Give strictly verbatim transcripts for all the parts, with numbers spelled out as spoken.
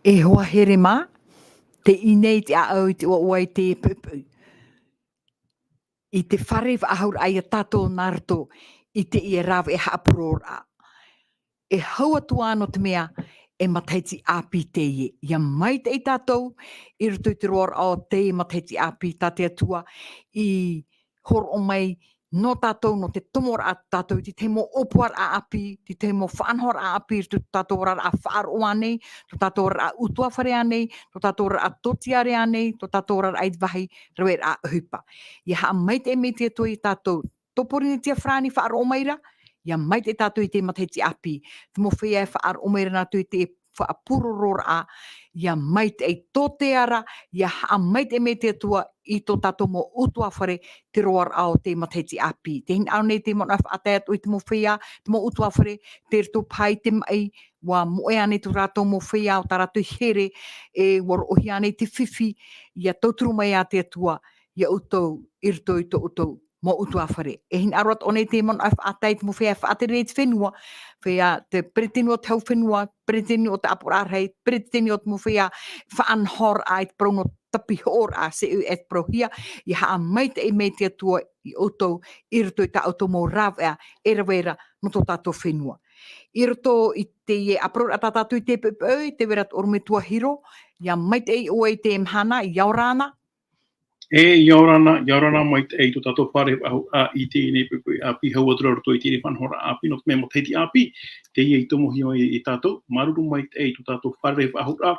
E hoa here mā, te ʻinei te ʻāʻau i te ʻoaʻoa i te puʻupuʻu. I te fare faʻahou raʻa ia tātou nā roto i te ia rāveʻa haʻapurororaʻa. E hau atu ā nō te mea, e matahiti ʻāpī teie. Ia maitaʻi tātou, i roto i te roaraʻa o te matahiti ʻāpī, tā te Atua i hōroʻa mai nō tātou, nō te tomoraʻa tātou, i te tahi mau ʻōpuaraʻa ʻāpī, te tahi mau faʻanahoraʻa ʻāpī, i roto i tō tātou oraraʻa faʻaroʻo ānei, tō tātou oraraʻa ʻutuāfare ānei, tō tātou oraraʻa tōtiare ānei, tō tātou oraraʻa i te vāhi raveraʻa ʻohipa. Ia haʻamaitaʻi mai te Atua ia tātou, tō Pōrīnetia farāni faʻaroʻo mai ra, ia maitaʻi tātou i te matahiti ʻāpī, te mau feiā e faʻaroʻo mai ra nā tātou i te faʻapurororaʻa, ia maitaʻi tō te ara, ia haʻamaitaʻi mai te Atua i tō tātou mau ʻutuāfare, te roaraʻa o te matahiti ʻāpī. Tē hinaʻaro nei te manaʻo e faʻatae atu i te mau feiā, te mau ʻutuāfare, tei roto paha i te maʻi, ʻua moʻe ānei tō rātou mau feiā, ʻo tā rātou here, e ʻua roʻohia ānei te fifi, ia tauturu mai ā te Atua ia ʻoutou i roto i tō ʻoutou mau ʻutuāfare. E hinaʻaro atoʻa nei te manaʻo e faʻatae i te mau feiā e faʻatere i te fenua, feiā te peretiteni o te hau fenua, peretiteni o te ʻāpoʻoraʻa rahi, peretiteni o te mau feiā faʻanahoraʻa i te parau nō tapihoʻoraʻa, C E F parauhia, ia haʻamaitaʻi mai te Atua ia ʻoutou i roto i tā ʻoutou mau rāveʻa e rave ra nō tō tātou fenua. I roto i teie ʻāparuraʻa tā tātou i te poʻipoʻi, tē vai ra tō ʻorometua Hiro, ia maitaʻi ʻoe i teie mahana, ʻia ora na. E, ʻia ora na, ʻia ora na maitaʻi i tō tātou fare faʻahou i teie nei poʻipoʻi ʻāpī, hau atu ra roto i teie nei faʻanahoraʻa ʻāpī, nō te mea matahiti ʻāpī teie i tomohia mai e tātou, māuruuru maitaʻi i tō tātou fare faʻahou,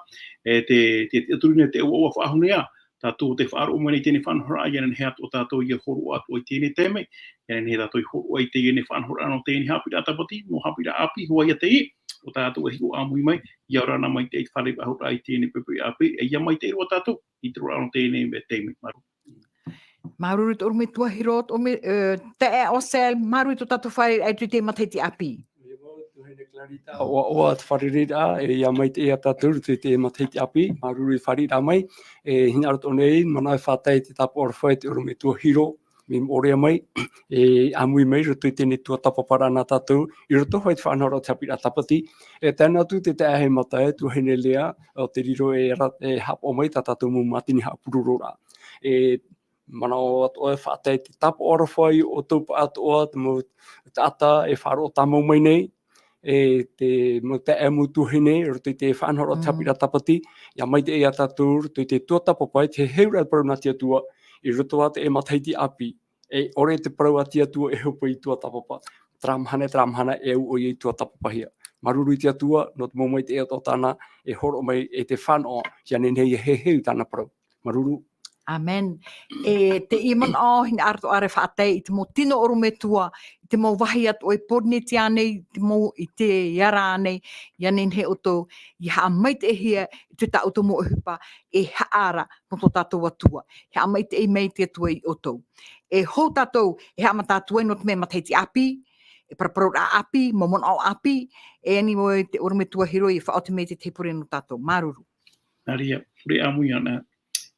e, te, te, te tiʻaturi nei te ʻoaʻoa faʻahou nei ā tātou tē faʻaroʻo mai nei i teie nei faʻanahoraʻa, ʻia nehenehe atoʻa tātou ʻia hōroʻa atu i teie nei taime, ʻia nehenehe tātou ʻia hōroʻa i teie nei faʻanahoraʻa nō teie nei haʻapiʻiraʻa tāpati, mau haʻapiʻiraʻa ʻāpī, hoʻi ā teie, ʻo tā tātou e hiʻo ʻāmui mai, ʻia ora na maitaʻi i te fare faʻahou i teie nei poʻipoʻi ʻāpī, e ʻia maitaʻi roa tātou i te roaraʻa nō teie nei mea taime. Māuruuru. Māuruuru i tō ʻorometua Hiro, tō ʻorometua, e, taeaʻe Osel, māuruuru i tō tātou fārereiraʻa i teie matahiti ʻāpī. ʻOaʻoa te fārereiraʻa, e ʻia maitaʻi ia tātou i teie matahiti ʻāpī, māuruuru i fārereiraʻa mai, e hinaʻaro atoʻa nei, manaʻo e faʻatae i te tāpaʻo aroha i tō ʻorometua Hiro, mea moʻorea mai, e ʻāmui mai i roto i teie nei tuatāpaparaʻa nā tātou, i roto hoʻi i te faʻanahoraʻa o te haʻapiʻiraʻa tāpati, e tae noa atu te taeaʻe Matae, tuahine Lea, ʻo tē riro e ra-, e haʻapaʻo mai tā tātou mau mātini haʻapurororaʻa. E manaʻo atoʻa e faʻatae i te tāpaʻo aroha i ʻoutou paʻatoʻa, te mau taʻata e faʻaroʻo tāmau mai nei, e te mau taeaʻe, mau tuahine, i roto i te faʻanahoraʻa o te Mm. haʻapiʻiraʻa tāpati, ʻia maitaʻi ia tātou, i roto i te tuatāpapa, i te heheuraʻa parau nā te Atua, i roto ā teie matahiti ʻāpī, e ʻore te parau a te Atua e hope i tuatāpapa. Terā mahana, terā mahana e au ʻoia i tuatāpapahia. Māuruuru i te Atua, nō te mau maitaʻi atoʻa tāna e hōroʻa mai e te fānaʻo, ʻia nehenehe ʻia heheu tāna parau. Māuruuru. ʻĀmene. E teie manaʻo, hinaʻaro atoʻa ra e faʻatae i te mau tino ʻorometua, i te mau vāhi atoʻa i Pōrīnetia nei, i te mau, i te ara nei, ʻia nehenehe ʻoutou ʻia haʻamaitaʻihia i tā ʻoutou mau ʻohipa e haʻaara nō tō tātou Atua. Haʻamaitaʻi mai te Atua ia ʻoutou. E hou tātou e haʻamata atu ai nō te mea matahiti ʻāpī, e paraparau ʻāpī, mau manaʻo ʻāpī, e ani mai te ʻorometua Hiro ʻia faʻaoti mai te tahi pure nō tātou. Māuruuru. Nā reira, pure ʻāmui ana.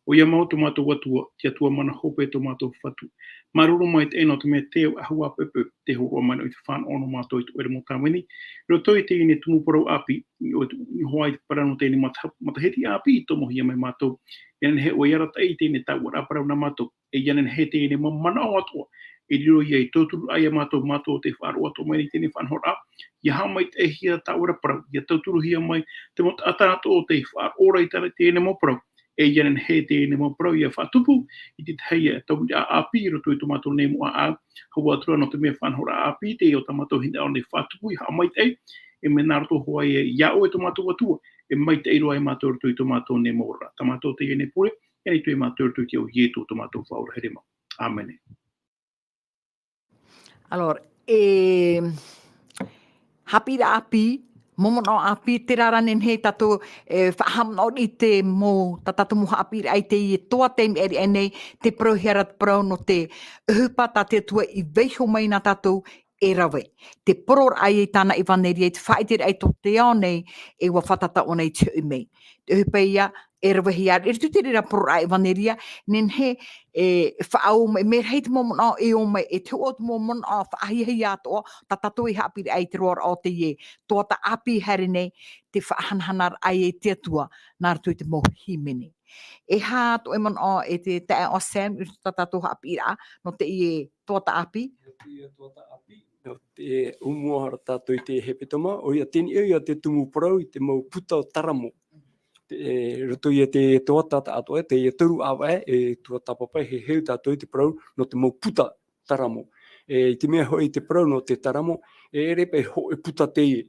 ʻOia mau tō mātou Atua, te Atua mana hope tō mātou Fatu. Māuruuru maitaʻi nō te mea tē faʻahou ā poʻipoʻi, tē hōroʻa mai nei i te fānaʻo nō mātou i te ʻoire mau tāvini. I roto i teie nei tumu parau ʻāpī, i ʻō-, i hoʻi te parau nō teie nei mata-, matahiti ʻāpī i tomohia mai mātou. ʻIa nehenehe ʻoe ʻia arataʻi i teie nei taoʻa parau nā mātou. E ʻia nehenehe teie nei mau manaʻo atoʻa e riro ia ei tauturu ia mātou, mātou tē faʻaroʻo atoʻa mai nei i teie nei faʻanahoraʻa. ʻIa haʻamaitaʻihia tā ʻoe ra parau, ʻia tauturuhia mai te mau taʻata atoʻa tē faʻaroʻo ra i tā, teie nei mau parau. E ʻia nehenehe teie nei mau parau ʻia faʻatupu i te tahi, e, tauiraʻa ʻāpī i roto i tō mātou nei mau ʻāʻau. Hau atu ra nō te mea faʻanahoraʻa ʻāpī teie o tā mātou hinaʻaro nei faʻatupu, ʻia haʻamaitaʻi, e mea nā roto hoʻi ia ʻoe tō mātou Atua, e maitaʻi roa ia mātou i roto i tō mātou nei mau oraraʻa. Tā mātou teie nei pure, e ani atu ia mātou i roto i te iʻoa o Ietu tō mātou Faʻaora here mau. ʻĀmene. Alors, e, haʻapiʻiraʻa ʻāpī, mau manaʻo ʻāpī, terā rā nehenehe tātou, e, faʻahaʻamanaʻo i te mau, tā tātou mau haʻapiʻiraʻa i teie toa taime ʻāreʻa nei, tē parauhia ra te parau nō te ʻohipa tā te Atua i vaiiho mai nā tātou e rave. Te poroʻraʻa ia i tāna ʻevaneria, i te faʻaʻiteraʻa i tō te ao nei, e ʻua fātata ʻōna i te hoʻi mai. Te ʻohipa ia, e ravehia, e riro te reira parau ra ʻevaneria, nehenehe e faʻaō mai, mea rahi te mau manaʻo e ō mai, e te hōʻē o te mau manaʻo faʻahiahia atoʻa, tā tātou i haʻapiʻiraʻa i te roaraʻa o teie tuatāpapa i haere nei, te faʻahanahanaraʻa i te Atua, nā roto i te mau hīmene. E aha tō ʻoe manaʻo e te taeaʻe Sam, i roto i tā tātou haʻapiʻiraʻa, nō teie tuatāpapa? Teie tuatāpapa, nō te ʻōmuaraʻa tātou i te hepetoma, ʻoia teie ïa te tumu parau i te mau puta taramo. Te, e, roto ïa te tuatāpapa atoʻa, teie toru ʻāvaʻe, e tuatāpapa, e heheu tātou i te parau nō te mau puta taramo. E, i te mea hoʻi te parau nō te taramo, e ʻere paʻi hōʻē puta teie.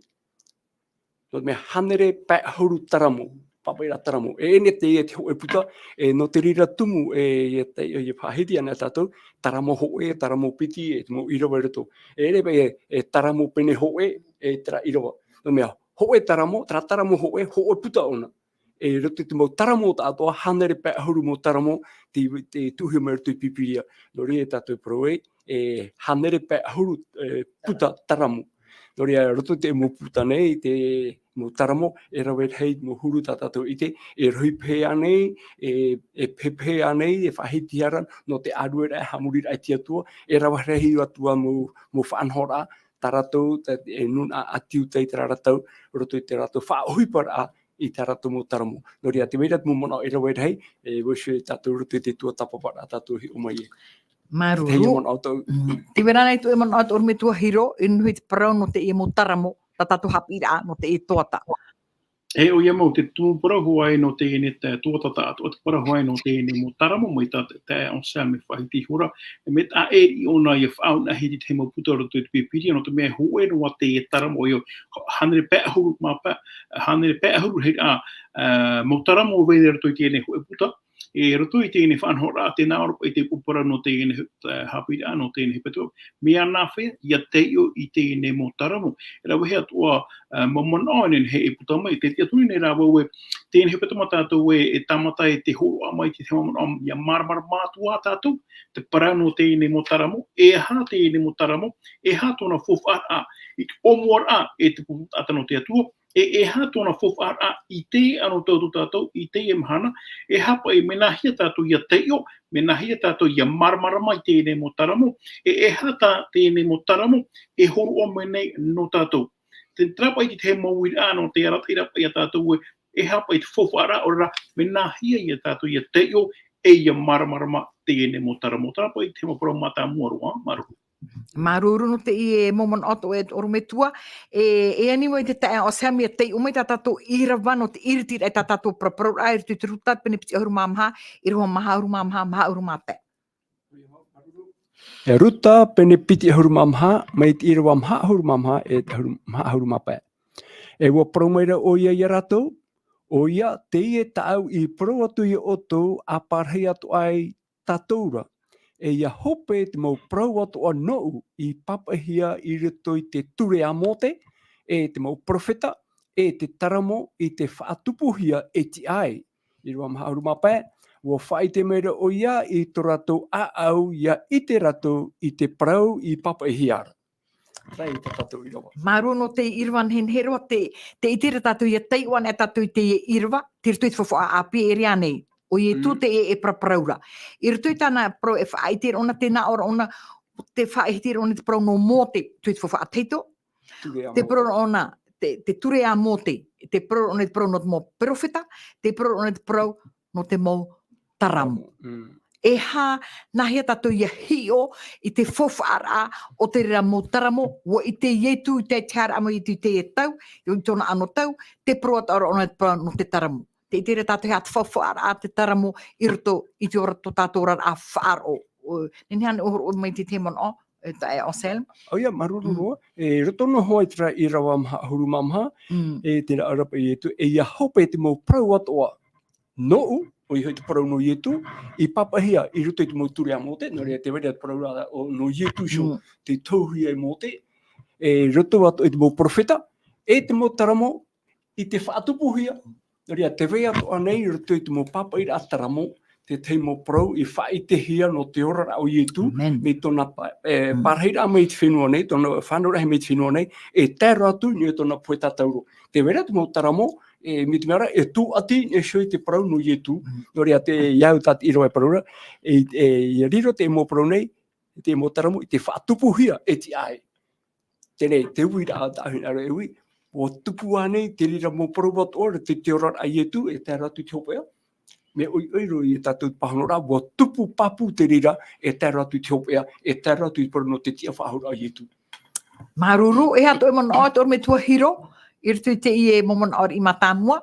Nō te mea hānere pae ʻahuru taramo, pāpaʻiraʻa taramo. E ʻere teie te hōʻē puta, e, nō te reira tumu, e, ʻia te, ʻia faʻahiti ana tātou, taramo hōʻē, taramo piti, e te mau ʻīrava i roto. E ʻere paʻi e, e taramo pene hōʻē, e terā ʻīrava. Nō te mea, hōʻē taramo, terā taramo hōʻē, hōʻē puta ʻōna. E roto i te mau taramo tāʻātoʻa, hānere pae ʻahuru mau taramo, te, te tuʻuhia mai roto i te Pīpīria. Nō reira tātou e parau ai, e hānere pae ʻahuru, e, puta taramo. Nō reira, roto i te mau puta nei, te mau taramo, e rave rahi mau huru tā tātou e ʻite, e rohi pēhea nei, e, e pehe pēhea nei, e faʻahitihia ra, nō te ʻārueraʻa, e haʻamoriraʻa i te Atua, e rave rahi atu ā mau, mau faʻanahoraʻa, tā rātou, tā, e nūnaʻa ʻāti Iuta i terā ra tau, roto i terā rātou faʻaʻohiparaʻa i tā rātou mau taramo. Nō reira, tē vai ra te mau manaʻo e rave rahi, e, vaiiho tātou roto i te tuatāpaparaʻa tātou e hiʻo mai ai. Māuruuru. Teie manaʻo tō. Mm. Tē vai ra ānei tō ʻoe manaʻo, tō ʻorometua Hiro, i niʻa i te parau nō teie mau taramo, tā tātou haʻapiʻiraʻa, nō teie tuatāpapa. E, ʻoia mau, te tumu parau hoʻi nō teie nei tuatāpapa, ʻo te parau hoʻi nō teie nei mau taramo, mai tā te, te Sam e faʻahiti ihora, e mea tāʻiri ʻōna ʻia faʻaʻunaʻahia i te mau puta roto i te Pīpīria, nō te mea hōʻē noa teie taramo, ʻoia, hānere pae ʻahuru mā pae, hānere pae ʻahuru, hei, ā, ā, mau taramo e vai nei roto i teie nei hōʻē puta, e roto i teie nei faʻanahoraʻa, tē nā ʻō ra paʻi te upoʻo parau nō teie nei, ā, haʻapiʻiraʻa, nō teie nei hepetoma, mea nāfea ʻia taiʻo i teie nei mau taramo. E rave rahi atoʻa, ā, mau manaʻo e nehenehe e puta mai, tē tiʻa atu nei rā vau ē, teie nei hepetoma tātou ē, e tāmata e te hōroʻa mai i te mau manaʻo, ʻia māramarama atu ā tātou, te parau nō teie nei mau taramo, e aha teie nei mau taramo, e aha tōna faufaʻaraʻa i te ʻōmuaraʻa e te pupu taʻata nō te Atua, e, e aha tōna faufaʻaraʻa i teie anotau tō tātou, i teie mahana, e aha paʻi, mea nāhea tātou ʻia taiʻo, mea nāhea tātou ʻia māramarama i teie nei mau taramo, e, e aha tā teie nei mau taramo e hōroʻa mai nei nō tātou. Te, terā paʻi te tahi mau uiraʻa nō te arataʻi ra paʻi ia tātou ē, e aha paʻi te faufaʻaraʻa, ʻaore rā, mea nāhea ia tātou ʻia taiʻo, e ʻia māramarama teie nei mau taramo. Terā paʻi te mau parau mātāmua roa, māuruuru. Māuruuru nō teie mau manaʻo tō ʻoe, ʻorometua, e, e ani mai te taeaʻe Sam ʻia taiʻo mai tā tātou ʻīrava nō te ʻiritiraʻa i tā tātou paraparauraʻa, i roto i te Ruta, pene piti ʻahuru mā maha, ʻīrava maha ʻahuru mā maha, maha ʻahuru mā pae. E Ruta, pene piti ʻahuru mā maha, mai te ʻīrava maha ʻahuru mā maha, e te ʻahuru, maha ʻahuru mā pae. E ʻua parau mai ra ʻoia ia rātou, ʻoia, teie tāʻu i parau atu ia ʻoutou, ʻa parahi atoʻa ai tātou ra. E ʻia hope te mau parau atoʻa nōʻu i pāpaʻihia i roto i te ture a Mōte, e te mau perofeta, e te taramo i te faʻatupuhia e tiʻa ai. ʻĪrava maha ʻahuru mā pae, ʻua faʻaʻite mai ra ʻoia i tō rātou ʻāʻau ʻia ʻite rātou i te parau i pāpaʻihia ra. Terā ia tā tātou ʻīrava. Māuruuru nō te ʻīrava nehenehe roa, te, tē ʻite ra tātou ʻia taiʻo anaʻe tātou i teie ʻīrava, tei roto i te faufaʻa ʻāpī, e ʻere ānei. ʻO Ietu Mm. teie e paraparau ra. I roto i tāna parau e faʻaʻite ra ʻōna, tē nā ʻō ra ʻōna, tē faʻaʻite ra ʻōna te parau nō Mōte, i te faufaʻa tahito, Ture a Mōte. Tē parau ra ʻōna, te, te ture a Mōte, tē parau ra ʻōna te parau nō te mau perofeta, tē parau ra ʻōna te parau nō te mau taramo. Mm. E aha, nāhea tātou ʻia hiʻo i te faufaʻaraʻa o te reira mau taramo, ʻua ʻite Ietu i te, te haereraʻa mai i te, te tau, i tōna anotau, tē parau atoʻa ra ʻōna te parau nō te taramo. Tē ʻite ra tātou e aha te faufaʻaraʻa te taramo i roto i te ora, tō tātou oraraʻa faʻaroʻo. ʻO, nehenehe ānei ʻoe hōroʻa mai i te, te manaʻo, e taeaʻe Sam? ʻOia, māuruuru Mm. roa. E roto noa hoʻi i terā ʻīrava maha ʻahuru mā maha, Mm. e tē nā ʻō ra paʻi Ietu, e ʻia hope te mau parau atoʻa nōʻu, ʻoia hoʻi te parau nō Ietu, i pāpaʻihia i roto i te mau ture a Mōte, nō reira tē vai ra te parau ra ʻo, nō Ietu iho, Mm. tei tohuhia e Mōte, e roto atoʻa i te mau perofeta, e te mau taramo, i te faʻatupuhia. Nō reira, tē vai atoʻa nei i roto i te mau pāpaʻiraʻa taramo, te tahi mau parau i faʻaʻitehia nō te oraraʻa o Ietu, Amen. mai tōna pa-, e, Mm. parahiraʻa mai i te fenua nei, tōna fānauraʻahia mai i te fenua nei, e tae roa atu i niʻa i tōna pohe tātauro. Tē vai ra te mau taramo, E, mai te mea ra, e tūʻati, e hōʻē te parau nō Ietu. Mm. Nō reira te, ia au tā te ʻīrava e parau ra, e, e, ia riro te mau parau nei, te mau taramo, i te faʻatupuhia, e tiʻa ai. Teie, te uiraʻa tā hinaʻaro e ui, ʻua tupu ānei, te reira mau parau atoʻa, te, te oraraʻa a Ietu, e tae roa atu i te hopeʻa. Mea ʻoiʻoi roa ia tātou te pāhonoraʻa, ʻua tupu pāpū te reira, e tae roa atu i te hopeʻa, e tae roa atu i te parau nō te tiʻafaʻahouraʻa a Ietu. Māuruuru, e aha tō ʻoe manaʻo, tō ʻoe metua Hiro, i roto i teie mau manaʻoraʻa mātāmua?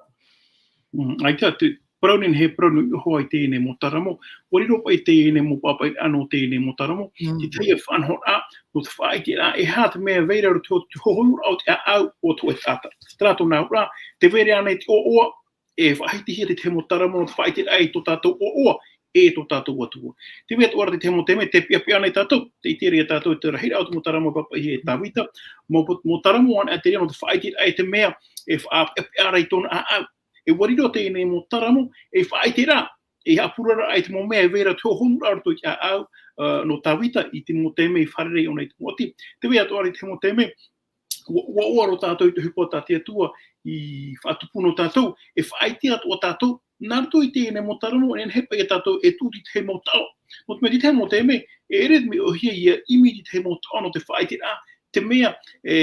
Mm, ʻaita, te parau nei, e parau nui iho ā i teie nei mau taramo, ʻua riro paʻi teie nei mau pāpaʻiraʻa nō teie nei mau taramo, Mm. te tahi faʻanahoraʻa, nō te faʻaʻiteraʻa, e aha te mea e vai ra i roto i te hohonuraʻa o te ʻāʻau o te hōʻē taʻata. Terā tōna auraʻa, tē vai ra ānei te ʻoaʻoa, e faʻahitihia te tahi mau taramo nō te faʻaʻiteraʻa i tō tātou ʻoaʻoa, e tō tātou Atua. Tē vai atoʻa ra te tahi mau taime, tē peʻapeʻa nei tātou, tē ʻite ra ia tātou i te rahiraʻa o te mau taramo e pāpaʻihia e Tāvita, mau, mau taramo ānei te reira nō te faʻaʻiteraʻa i te mea e faʻapeʻapeʻa ra i tōna ʻāʻau. E ʻua riro teie nei mau taramo, e faʻaʻiteraʻa, e haʻapuraraʻa i te mau mea e vai ra i te hohonuraʻa o roto i te ʻāʻau, ā, nō Tāvita, i te mau taime i fārerei ʻōna i te mau ʻati. Tē vai atoʻa ra te mau taime, ʻua, ʻua, ʻua roa tātou i te ʻohipa tā te Atua i faʻatupu nō tātou, e faʻaʻite atoʻa tātou, nā roto i teie nei mau taramo, e nehenehe paʻi ia tātou e tuʻu i te tahi mau taʻo. Nō te mea, te tahi mau taime, e ʻere te mea ʻōhie ia ʻimi i te tahi mau taʻo nō te faʻaʻiteraʻa, te mea, e,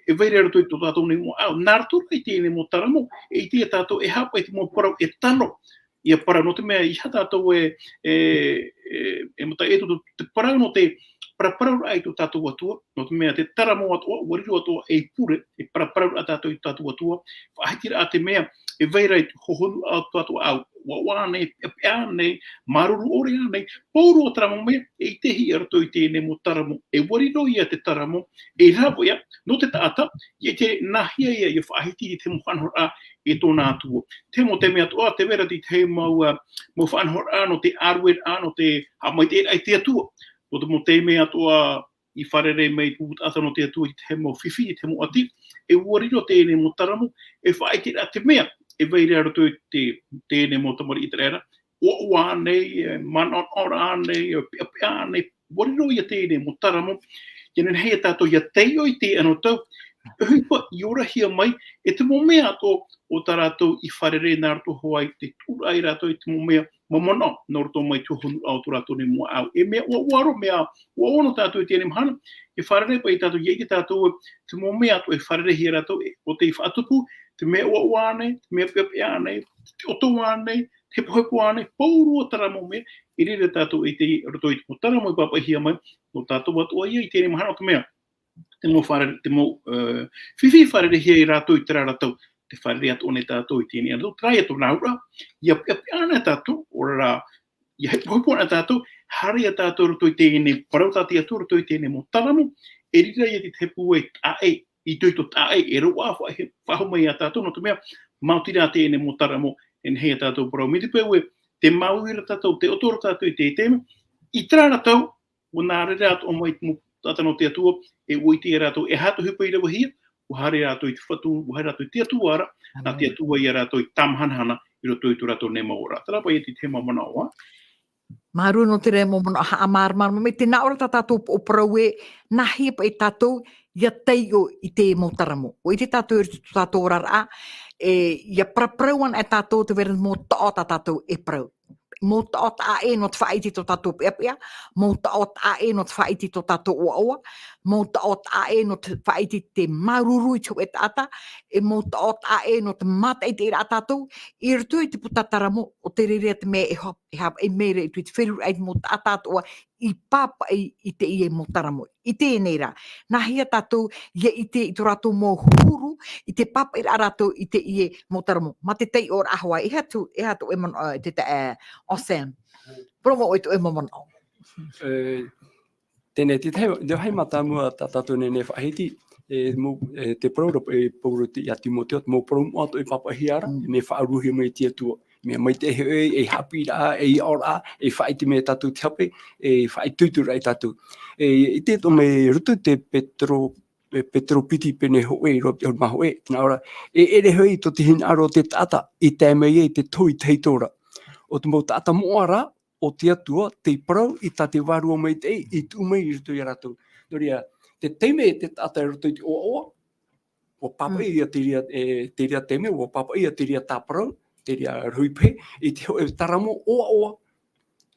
e vai ra i roto i tō tātou nei mau ʻāʻau. Nā roto rā i teie nei mau taramo, e ʻite ia tātou, e aha paʻi te mau parau e tano ia parau, nō te mea, ʻeiaha tātou e, e, e, e mataʻi atu te parau nō te paraparauraʻa i tō tātou Atua, nō te mea, te taramo atoʻa, ʻua riro atoʻa ei pure, e paraparauraʻa tātou i tō tātou Atua, faʻahitiraʻa te mea, e vai ra i te hohonu a tō tātou ʻāʻau, ʻoaʻoa ānei, peʻapeʻa ānei, māuruuru ʻore ānei, pauroa terā mau mea, e ʻitehia i roto i teie nei mau taramo, e ʻua riro ia te taramo, e rave ïa, nō te taʻata, ʻia ʻite nāhea ïa, ʻia faʻahiti i te mau faʻanahoraʻa e tōna Atua. Te mau taime atoʻa, tē vai ra te tahi mau, ā, mau faʻanahoraʻa nō te ʻārueraʻa, nō te haʻamaitaʻiraʻa i te Atua. Nō te mau taime atoʻa i fārerei mai te pupu taʻata nō te Atua i te tahi mau fifi, i te mau ʻati, e ʻua riro teie nei mau taramo, e faʻaʻiteraʻa te mea, e vai ra i roto i te, teie nei mau tamariʻi ʻĪteraʻera, ʻoaʻoa ānei, e, manaʻonaʻoraʻa ānei, e, peʻapeʻa ānei, ʻua riro ïa teie nei mau taramo, ʻia nehenehe ia tātou ʻia taiʻo i teie anotau, ʻohipa i orahia mai, e te mau mea atoʻa o tā rātou i fārerei nā roto hoʻi i te tuʻuraʻa ia rātou i te mau mea, mau manaʻo, nā roto mai te hohonu o tō rātou nei mau ʻāʻau. E mea ʻoaʻoa roa, mea ʻoaʻoa nō tātou i teie mahana, e fārerei paʻi tātou, ʻia ʻite tātou, te mau mea atoʻa e fārereihia e rātou, e, ʻo tei faʻatupu, te mea ʻoaʻoa ānei, te mea peʻapeʻa ānei, te ʻoto ānei, te hepohepo ānei, pauroa terā mau mea, i reira tātou i te, i roto i te mau taramo e pāpaʻihia mai, nō tātou atoʻa ïa i teie mahana, nō te mea, te mau fāre-, te mau, ā, fifi fārereihia e rātou i terā ra tau, tē fārerei atoʻa nei tātou i teie nei anotau, terā ïa tōna auraʻa, ʻia peʻapeʻa anaʻe tātou, ʻaore rā, ʻia hepohepo anaʻe tātou, haere ïa tātou i roto i teie nei parau tā te Atua, i roto i teie nei mau taramo, e riro ïa te, te pūai taʻa ʻē, itoito taʻa ʻē, e roaʻa faʻa-, faʻahou mai ia tātou, nō te mea, maoti rā teie nei mau taramo, e nehenehe ia tātou e parau, mai te peu ē, tē māuiui ra tātou, tē ʻoto ra tātou i teie taime, i terā ra tau, ʻua nā reira atoʻa mai te mau taʻata nō te Atua, e ʻua ʻite ia rātou, e aha te ʻohipa i ravehia, ʻua haere rātou i te Fatu, ʻua haere rātou i te Atua ra, nā te Atua ia rātou i tāmahanahana i roto i tō rātou nei mau ora. Terā paʻi te, te mau manaʻo, ā. Māuruuru nō terā mau manaʻo haʻamāramarama mai, tē nā ʻō ra tā tātou upoʻo parau ē, nāhea paʻi tātou ʻia taiʻo i te mau taramo. ʻUa ʻite tātou i roto i tō tātou oraraʻa, e, ʻia paraparau anaʻe tātou tē vai ra mau taʻo tā tātou e parau. Mau taʻo taʻa ʻē nō te faʻaʻite i tō tātou peʻapeʻa, mau taʻo taʻa ʻē nō te faʻaʻite i tō tātou ʻoaʻoa, mau taʻo taʻa ʻē nō te faʻaʻite i te māuruuru i te hōʻē taʻata, e mau taʻo taʻa ʻē nō te mātaʻitaʻiraʻa tātou, i roto i te puta taramo, ʻo te reira te mea e ha-, e haʻapaʻo mai ra i te feruriraʻa i te mau taʻata atoʻa i pāpaʻi i teie mau taramo. I teie nei rā, nāhea tātou ʻia ʻite i tō rātou mau huru, i te pāpaʻiraʻa rātou i teie mau taramo. Mā te taiʻoraʻa hoʻi, e aha tō, e aha tō ʻoe manaʻo, ā, te ta-, ā, Anselme. Parau mai ʻoe tō ʻoe mau manaʻo. E, teie, te tahi, te vāhi mātāmua tā tātou e nehenehe e faʻahiti, e, mau, e, te parau ra, e, Pauro i te, ia Timoteo, te mau parau moʻa atoʻa e pāpaʻihia ra, Mm. e mea faʻaruahia mai e te Atua. Mea maitaʻi hoʻi, ei haʻapiʻiraʻa, ei aʻoraʻa, ei faʻaʻite mai ia tātou te hape, ei faʻaitoitoraʻa ia tātou. E, i te, tō mai roto i te Petero, e, Petero piti pene hōʻē, ʻīrava piti ʻahuru mā hōʻē, tē nā ʻō ra, e ʻere hoʻi tō te hinaʻaro o te taʻata, i tae mai ai te tohu i tahito ra. ʻO te mau taʻata moʻa rā, o te Atua, tei parau i tā te Vārua Maitaʻi, i tuʻu mai i roto ia rātou. Nō reira, te taime te taʻata i roto i te ʻoaʻoa, ʻUa pāpaʻi ia te reira, e, te reira taime, ʻua pāpaʻi ia te reira tāparau, te reira rohipehe, i te hōʻē taramo ʻoaʻoa.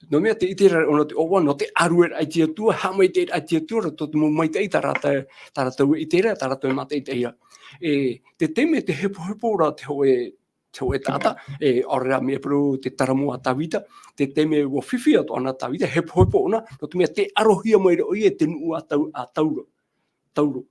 Nō te mea tē ʻite ra ʻōna te ʻoaʻoa, nō te ʻārueraʻa i te Atua, haʻamaitaʻiraʻa i te Atua, roto i te mau maitaʻi tā rātou, tā rātou e ʻite ra, tā rātou e mātaʻitaʻi ra. E, te taime, te hepohepo ra te hōʻē, te hōʻē taʻata, e, ʻaore rā mea parau te taramo a Tāvita, te taime ʻua fifi atoʻa na Tāvita, hepohepo ʻōna, nō te mea tē arohia mai ra ʻoia e te nuʻu a Tau-, a Tauro. Tauro.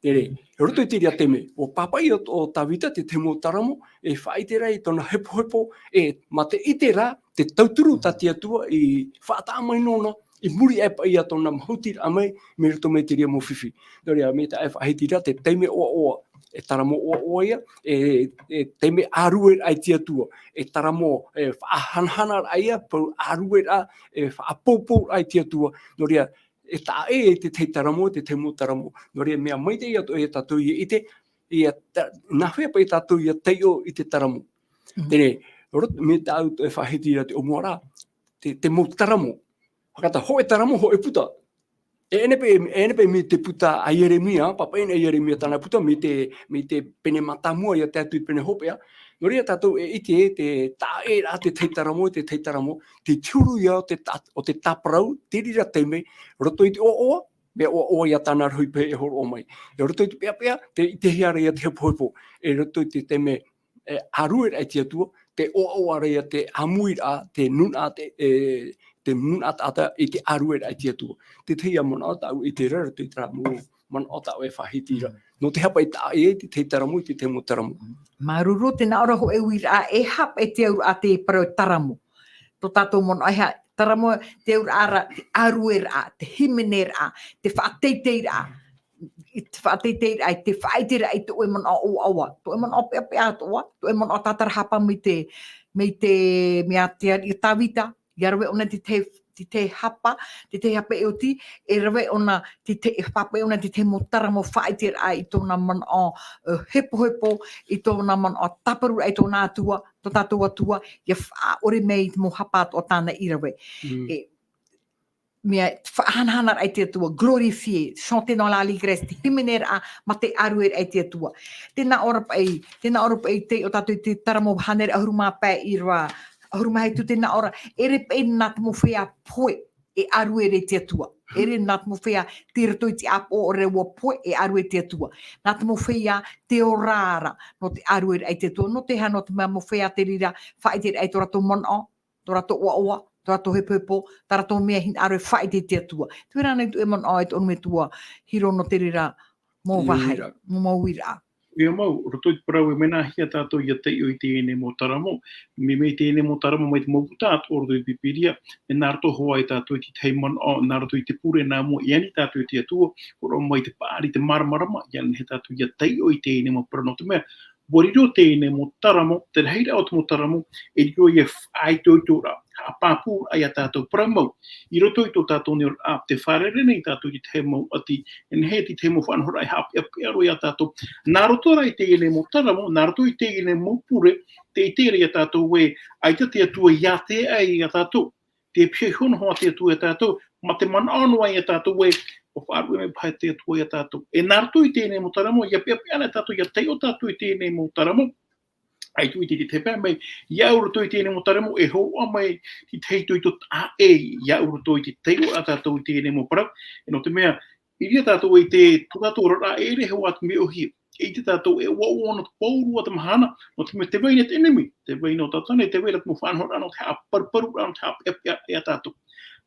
Tere, roto i te reira taime, ʻua pāpaʻi ʻo, ʻo Tāvita te tahi mau taramo, e faʻaʻite ra i tōna hepohepo, e mā te ʻite ra, te tauturu tā te Atua i faʻataʻa mai nōna, i muri aʻe paʻi ia tōna mahutiraʻa mai, mai roto mai te reira mau fifi. Nō reira, mai tā e faʻahiti ra, te taime ʻoaʻoa, e taramo ʻoaʻoa ia, e, e taime ʻārueraʻa i te Atua, e taramo, e faʻahanahanaraʻa ia, parau ʻārueraʻa, e faʻapoupou i te Atua. Nō reira, e taʻa ʻē i te tahi taramo, te tahi mau taramo. Nō reira, mea maitaʻi atoʻa ia tātou ia ʻite, ia ta-, nā hea paʻi tātou ia taiʻo i te taramo. Mhm. Tere, rot-, mai tā ʻoe e faʻahiti ra te ʻōmuaraʻa, te, te mau taramo. Fakata, hōʻē taramo, hōʻē puta. E ʻere paʻi, e ʻere paʻi mai te puta a Ieremia, pāpaʻi na Ieremia tāna puta, mai te, mai te pene mātāmua ia tae atu i te pene hopeʻa. Nō reira tātou e ʻite te taʻa ʻē ra te tahi taramo, te tahi taramo, te huru ia o te ta-, o te tāparau, te reira taime, roto i te ʻoaʻoa, mea ʻoaʻoa ia tāna rohipehe e hōroʻa mai. E roto i te peʻapeʻa, te ʻitehia ra ia te hepohepo. E roto i te taime, e, ʻārueraʻa i te Atua, te ʻoaʻoa ra ia te ʻāmuiraʻa, te nunaʻa, te, e, te nunaʻa taʻata i te ʻārueraʻa i te Atua. Te tahi ia manaʻo tāʻu i ʻite ra, roto i terā mau manaʻo tāʻu e faʻahiti ra. Nō te hapa i taʻa ʻē, te tahi taramo, te tahi mau taramo. Māuruuru, tē nā ʻō ra hōʻē uiraʻa, e hapa e te auraʻa te parau taramo. Tō tātou manaʻo e aha, taramo, te auraʻa ra, te ʻārueraʻa, te hīmeneraʻa, te faʻateiteiraʻa, i te faʻateiteiraʻa, i te faʻaʻiteraʻa i tō ʻoe manaʻo ʻoaʻoa, tō ʻoe manaʻo peʻapeʻa atoʻa, tō ʻoe manaʻo tātarahapa mai te, mai te, mea te ariʻi a Tāvita, ʻia rave ʻōna i te tahi, te tahi hapa, te tahi hapa e oti, e rave ʻōna, te tahi, e pāpaʻi ʻōna i te tahi mau taramo faʻaʻiteraʻa i tōna manaʻo, e, hepohepo, i tōna manaʻo tāparuraʻa i tōna Atua, tō tātou Atua, ʻia faʻaʻore mai i te mau hapa atoʻa tāna i rave. Mm. E, mea faʻahanahanaraʻa i te Atua, glorifier, chanter dans l'allégresse, te hīmeneraʻa, mā te ʻārueraʻa i te Atua. Tē nā ʻō ra paʻi, tē nā ʻō ra paʻi te, ʻo tātou i te taramo hānere ʻahuru mā pae ʻīrava, ʻahuru mā hitu, tē nā ʻō ra, ʻere paʻi nā te mau feiā pohe e ʻārue ra i te Atua. ʻEre nā te mau feiā tei roto i te ʻāpoʻo ʻore ʻua pohe e ʻārue i te Atua. Nā te mau feiā te oraraʻa nō te ʻārueraʻa i te Atua. Nō te aha? Nō te mea mau feiā te reira faʻaʻiteraʻa i tō rātou manaʻo, tō rātou ʻoaʻoa, tō rātou hepohepo, tā rātou mea hinaʻaro e faʻaʻite i te Atua. Te reira nei tō ʻoe manaʻo e te ʻōnomu metua Hiro nō te reira mau vāhi, mau uiraʻa. ʻIa mau, roto i te parau e mea nāhea tātou ʻia taiʻo i teie nei mau taramo, mai, mai teie nei mau taramo, mai te mau puta atoʻa o roto i te Pīpīria, e nā roto hoʻi tātou i te tahi manaʻo, nā roto i te pure nā mua, i ani tātou i te Atua, hōroʻa mai te paʻari, te māramarama, ʻia nehenehe tātou ʻia taiʻo i teie nei mau parau nō te mea, ʻua riro teie nei mau taramo, te rahiraʻa o te mau taramo, e riro ia faʻaitoitoraʻa, haʻapāpūraʻa ia tātou parau mau, i roto i tō tātou nei oraraʻa, tē fārerei nei tātou i te tahi mau ʻati, e nehenehe te tahi mau faʻanahoraʻa e haʻapeʻapeʻa roa ia tātou. Nā roto rā i teie nei mau taramo, nā roto i teie nei mau pure, tē ʻite ra ia tātou ē, ʻaita te Atua ʻia tae ia tātou. Tē pihaʻi iho noa te Atua ia tātou, mā te manaʻo noa ia tātou ē, ʻua faʻaruʻe mai paha te Atua ia tātou. E nā roto i teie nei mau taramo, ʻia peʻapeʻa ana tātou, ʻia taiʻo tātou i teie nei mau taramo. ʻAita i te, te pae mai, iāʻu roto i teie nei mau taramo, e hōroʻa mai te tahi itoito taʻa ʻē, iāʻu roto i te taiʻo a tātou i teie nei mau parau, e nō te mea, i reira tātou i te, tō tātou oraraʻa, e ʻere hoʻi atu mea ʻōhie, e ʻite tātou e ʻoaʻoa nō te pauroa te mahana, nō te mea tē vai nei te ʻenemi, tē vai nō tātou nei, tē vai ra te mau faʻanahoraʻa nō te haʻaparuparu, nō te haʻapeʻapeʻa ia tātou.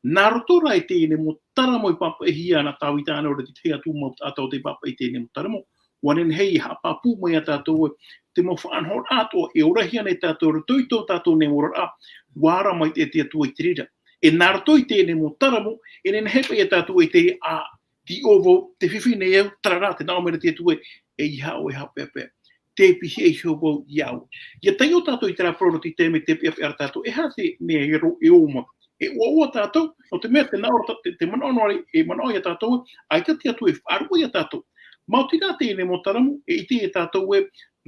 Nā roto rā i teie nei mau taramo i pāpaʻihia ana Tāvita ʻānō ra te tahi atu mau taʻata o tei pāpaʻi i teie nei mau taramo, ʻua nehenehe e haʻapāpū mai ia tātou ē, te mau faʻanahoraʻa atoʻa, e orahia nei tātou roto i tō tātou nei oraraʻa, ʻua ara mai te, te Atua i te reira. E nā roto i teie nei mau taramo, e nehenehe paʻi ia tātou e te, ā, tei ʻō vau, tē fifi nei au, terā rā, tē nā ʻō mai ra te Atua ē, ʻeiaha ʻoe e haʻapeʻapeʻa. Tē pihaʻi iho vau iāʻu. ʻIa taiʻo tātou i terā parau nō te taime tē peʻapeʻa ra tātou, e aha te mea e ro-, e ō mai. E ʻoaʻoa tātou, nō te mea tē nā ʻō ra tā-, te, te manaʻo noa, e manaʻo ia tātou, ʻaita te Atua e faʻaruʻe ia tātou. Maoti rā teie nei mau taramo, e ʻite ia tātou ē,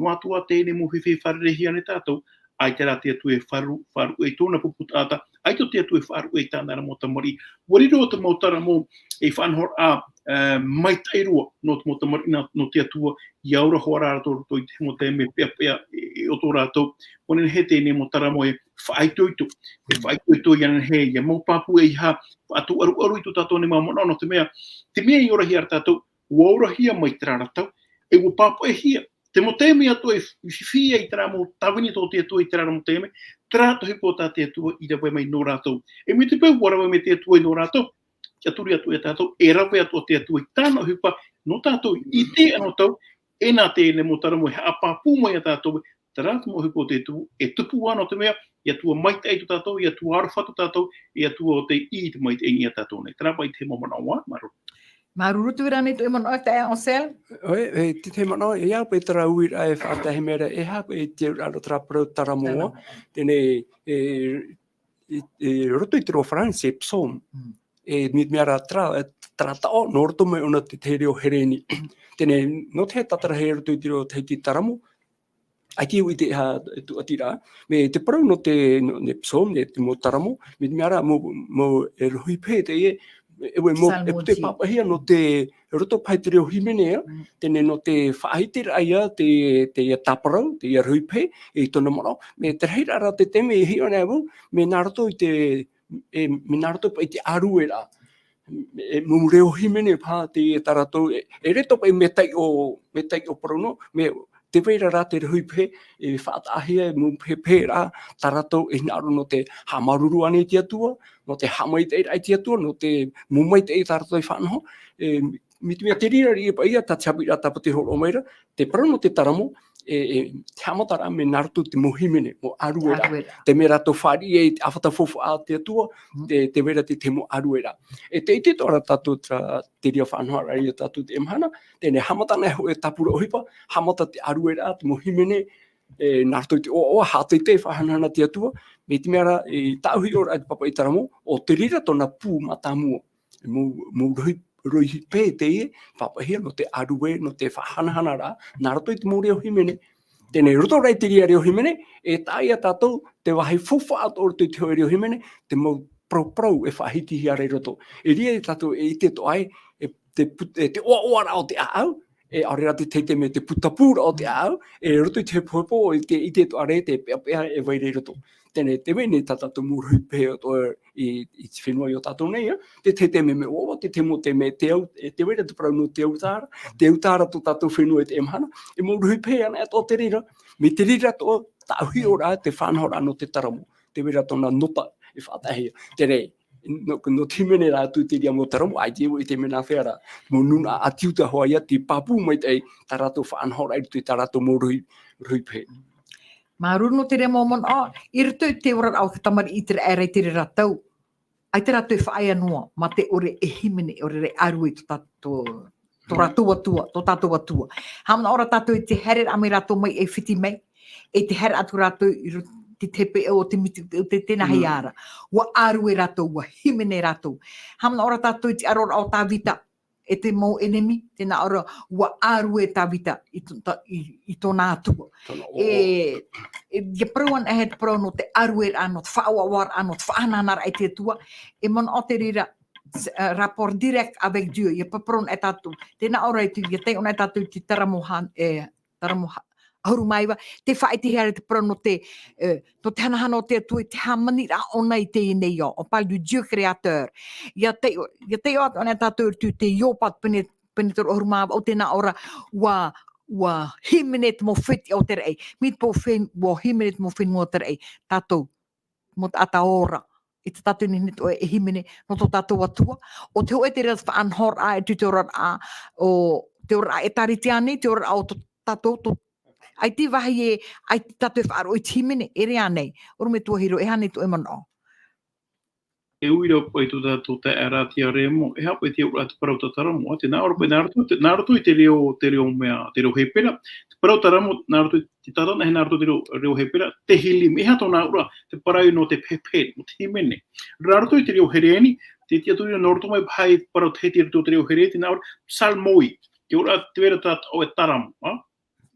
noa atu ā teie nei mau fifi e fārereihia nei tātou, ʻaita rā te Atua e faʻaru-, faʻaruʻe i tōna pupu taʻata, ʻaita te Atua e faʻaruʻe i tāna ra mau tamariʻi. ʻUa riro te mau taramo, e faʻanahoraʻa, ā, maitaʻi roa nō te mau tamariʻi nā, nō te Atua, ʻia ora hoʻi rātou i roto i te mau taime peʻapeʻa e, e o tō rātou. ʻUa nehenehe teie mau taramo e faʻaitoito, e faʻaitoito ʻia nehenehe, ʻia mau pāpū ʻeiaha, faʻatūʻaruʻaru i tō tātou nei mau manaʻo, nō te mea, te mea i orahia ra tātou, ʻua orahia mai terā ra tau, e ʻua pāpaʻihia. Te mau taime atoʻa e fifi ai terā mau tāvini tō te Atua i terā ra mau taime, terā atoʻa ʻohipa tā te Atua i rave mai nō rātou. E mai te peu ʻua rave mai te Atua i nō rātou, ʻia turi atu ia tātou, e rave atoʻa te Atua i tāna ʻohipa nō tātou, i te anotau, e nā teie mau taramo e haʻapāpū mai ia tātou, terā te mau ʻohipa o te Atua, e tupu ā nō te mea, ʻia tuatāpapa maitaʻi tō tātou, ʻia tuatāpapa tō tātou, ʻia tuatāpapa i te maitaʻi ia tātou nei. Terā paʻi te mau manaʻo, māuruuru. Māuruuru. Te reira nei tō ʻoe manaʻo, e taeaʻe Ansel? ʻOe, e, te, te manaʻo, e au paʻi terā uiraʻa e faʻatahi mai ra, e aha paʻi te auraʻa o terā parau taramo. Taramo. Teie, e, e, e, roto i te reo farāni, e psaume. Mm. E, mai te mea ra terā, e, terā taʻo, nō roto mai ʻōna te, te reo Hereni. Teie, nō te tatarahia roto i te reo Tahiti taramo, ʻaita au i ʻite e aha te tūʻatiraʻa. Mai te parau nō te, nō, nō te psaume, te mau taramo, mai te mea ra, mau, mau, e rohi pehe teie, e, e, mau, e, psalmodie. Te pāpaʻihia nō te, roto paʻi te reo hīmene, ā, mm, teie nō te faʻaʻiteraʻa ia, te, teie tāparau, teie rohi pehe, i tōna manaʻo, mai te rahiraʻa ra te taime e hiʻo nei au, mai nā roto i te, e, mai nā roto paʻi i te ʻārueraʻa. E, mau reo hīmene paʻi teie tā rātou, e, e ʻere atoʻa paʻi mea taiʻo, mea taiʻo parau noa, mai te vai ra rā te rohi pehe, e faʻataʻahia, e mau pehepehe rā, tā rātou e hinaʻaro nō te haʻamāuruuru ānei i te Atua, nō te haʻamaitaʻiraʻa i te Atua, nō te mau maitaʻi tā rātou e faʻanaho, e, mai te mea te reira riʻi paʻi ia, tā te haʻapiʻiraʻa tāpati e hōroʻa mai ra, te parau nō te taramo, e, e, te haʻamataraʻa mai nā roto i te mau hīmene, mau ʻārueraʻa. ʻĀrueraʻa. Te mea rātou fāriʻi ai i te ʻāfata faufaʻa a te Atua, mm, te, te vai ra te, te mau ʻārueraʻa. E tē ʻite atoʻa ra tātou terā, te reira faʻanahoraʻa ia tātou i teie mahana, teie haʻamata nei hōʻē tāpura ʻohipa, haʻamata te ʻārueraʻa, te mau hīmene, e, nā roto i te ʻoaʻoa, haʻateitei, faʻahanahana te Atua, mai te mea ra, e, tāʻu hiʻoraʻa i te pāpaʻi taramo, ʻo te reira tōna pū mātāmua. Mau, mau rohi, rohi pehe teie, pāpaʻihia nō te ʻārue, nō te faʻahanahanaraʻa, nā roto i te mau reo hīmene. Teie, roto rā i te reira reo hīmene, e taʻa ia tātou, te vāhi faufaʻa atoʻa roto i te hōʻē reo hīmene, te mau paraparau e faʻahitihia ra i roto. E ʻere ia tātou e ʻite atoʻa ai, e te put-, e te ʻoaʻoaraʻa o te ʻāʻau, e ʻaore rā te tahi taime te putapūraʻa o te ʻāʻau, e roto i te hepohepo, e te, ʻite atoʻa ra te peʻapeʻa e vai ra i roto. Teie, te vai nei tā tātou mau rohi pehe atoʻa i, i te fenua i ō tātou nei, ā. Te tahi taime mea ʻoaʻoa, te tahi mau taime te au, e te vai ra te parau nō te autaʻa ra, te autaʻa ra tō tātou fenua i teie mahana, e mau rohi pehe anaʻe atoʻa te reira, mai te reira atoʻa, tāʻu hiʻoraʻa, te faʻanahoraʻa nō te taramo, te vai ra tōna nota e faʻataʻahia. Teie, nō, nō te hīmene rā atu te reira mau taramo, ʻaita au i ʻite mea nā hea rā, mau nūnaʻa ʻāti Iuta hoʻi ia, tei pāpū maitaʻi, tā rātou faʻanahoraʻa i roto i tā rātou mau rohi, rohi pehe. Māuruuru nō te reira mau manaʻo, i roto i te oraraʻa o te tamariʻi ʻĪteraʻera i te reira tau, ʻaita rātou e faʻaea noa, mā te ʻore e hīmene, ʻore e ʻārue i tō tā-, tō, tō rātou Atua, tō tātou Atua. Haʻamanaʻo ra tātou i te haereraʻa mai rātou mai ʻAifiti mai, e te haere atu rātou i ro-, te tepeʻau o te miti, o te, tēnā hea ra. Mm. ʻUa ʻārue rātou, ʻua hīmene rātou. Haʻamanaʻo ra tātou i te ʻaroraʻa o Tāvita, e te mau ʻenemi, tēnā ʻō ra, ʻua ʻārue Tāvita i tō-, ta-, i, i tōna Atua. Tōna ʻoaʻoa. E, e, ʻia parau anaʻe te parau nō te ʻārueraʻa, nō te faʻaʻoaʻoaraʻa, nō te faʻahanahanaraʻa i te Atua, e manaʻo te reira, s-, ā, rapport direct avec Dieu, ʻia parau anaʻe tātou. Tēnā ʻō ra i te, ʻia taiʻo anaʻe tātou i te Taramo ha-, e, Taramo ha-, ʻahuru mā iva, tē faʻaʻitehia ra te parau nō te, e, nō te hanahana o te Atua i te hāmaniraʻa ʻōna i teie nei ao. On parle du Dieu créateur. ʻIa taiʻo, ʻia taiʻo atu anaʻe tātou i te, te Ioba pene, pene toru ʻahuru mā vaʻu, tēnā ʻō ra, ʻua, ʻua hīmene te mau fētiʻa o te raʻi. Mai te peu ʻua hīmene te mau fenua o te raʻi. Tātou, mau taʻata ora. I tā tātou nehenehe atoʻa e hīmene, nō tō tātou Atua. ʻO te hōʻē te reira faʻanahoraʻa, e te oraraʻa, ʻo te oraraʻa ʻĒtārētia nei, te oraraʻa o tō tātou, tō, ʻaita e vāhi ē, ʻaita tātou e faʻaroʻo i te hīmene, ʻere ānei. ʻOrometua Hiro, e aha ānei tō ʻoe manaʻo? E uiraʻa paʻi tō tātou taeaʻe Rātia Remo, e aha paʻi te auraʻa te parau tā Taramo, ā, tēnā ʻō ra paʻi, nā roto, nā roto i te reo, te reo mea, te reo Hepera, te parau Taramo, nā roto i te tātana, e nā roto i te reo, reo Hepera, Tehillim, e aha tōna auraʻa, te parau nō te pehepehe, nō te hīmene. Nā roto i te reo Hereni, tē tiʻaturi ra nō roto mai paʻi te parau Tahiti i roto i te reo Hereni, tēnā ʻō ra, psalmoi, te auraʻa te vai ra tā tāʻoe taramo, ā?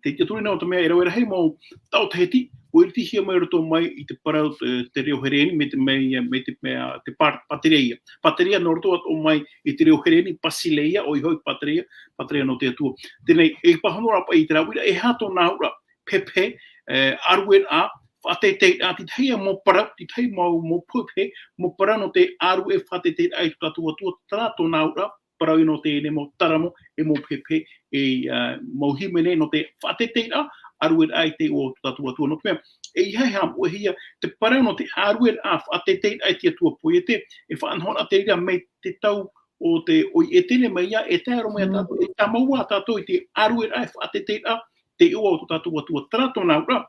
Te, te ture nō te mea e rave rahi mau taʻo tahiti, ʻua iritihia mai roto mai i te parau te, te reo Hereni, mai te, mai, mai te, mai, ā, te pa-, pāteria. Pāteria nō roto atoʻa mai i te reo Hereni, Basileia, ʻoia hoʻi pāteria, pāteria nō te Atua. Teie nei, e pāhono rā paʻi i te rāveʻa, e aha tōna auraʻa, pepe, e, ʻārueraʻa, faʻateiteiraʻa, te tahi ā mau parau, te tahi mau, mau pepe, mau parau nō te ʻārue faʻateiteiraʻa i tō tātou Atua, terā tōna auraʻa, parau nō teie nei mau taramo, e mau pepe, e, ā, mau hīmene nō te faʻateiteiraʻa, ʻārueraʻa i te iʻoa o tō tātou Atua. Nō te mea, e ʻeiaha e haʻamoʻehia te parau nō te ʻārueraʻa, faʻateiteiraʻa i te Atua poiete, e faʻanahoraʻa te reira mai te tau o te, ʻo Etene mai ia, e tae roa mai ia tātou, e tāmau ā tātou i te ʻārueraʻa, e faʻateiteiraʻa, te iʻoa o tō tātou Atua, terā tōna auraʻa.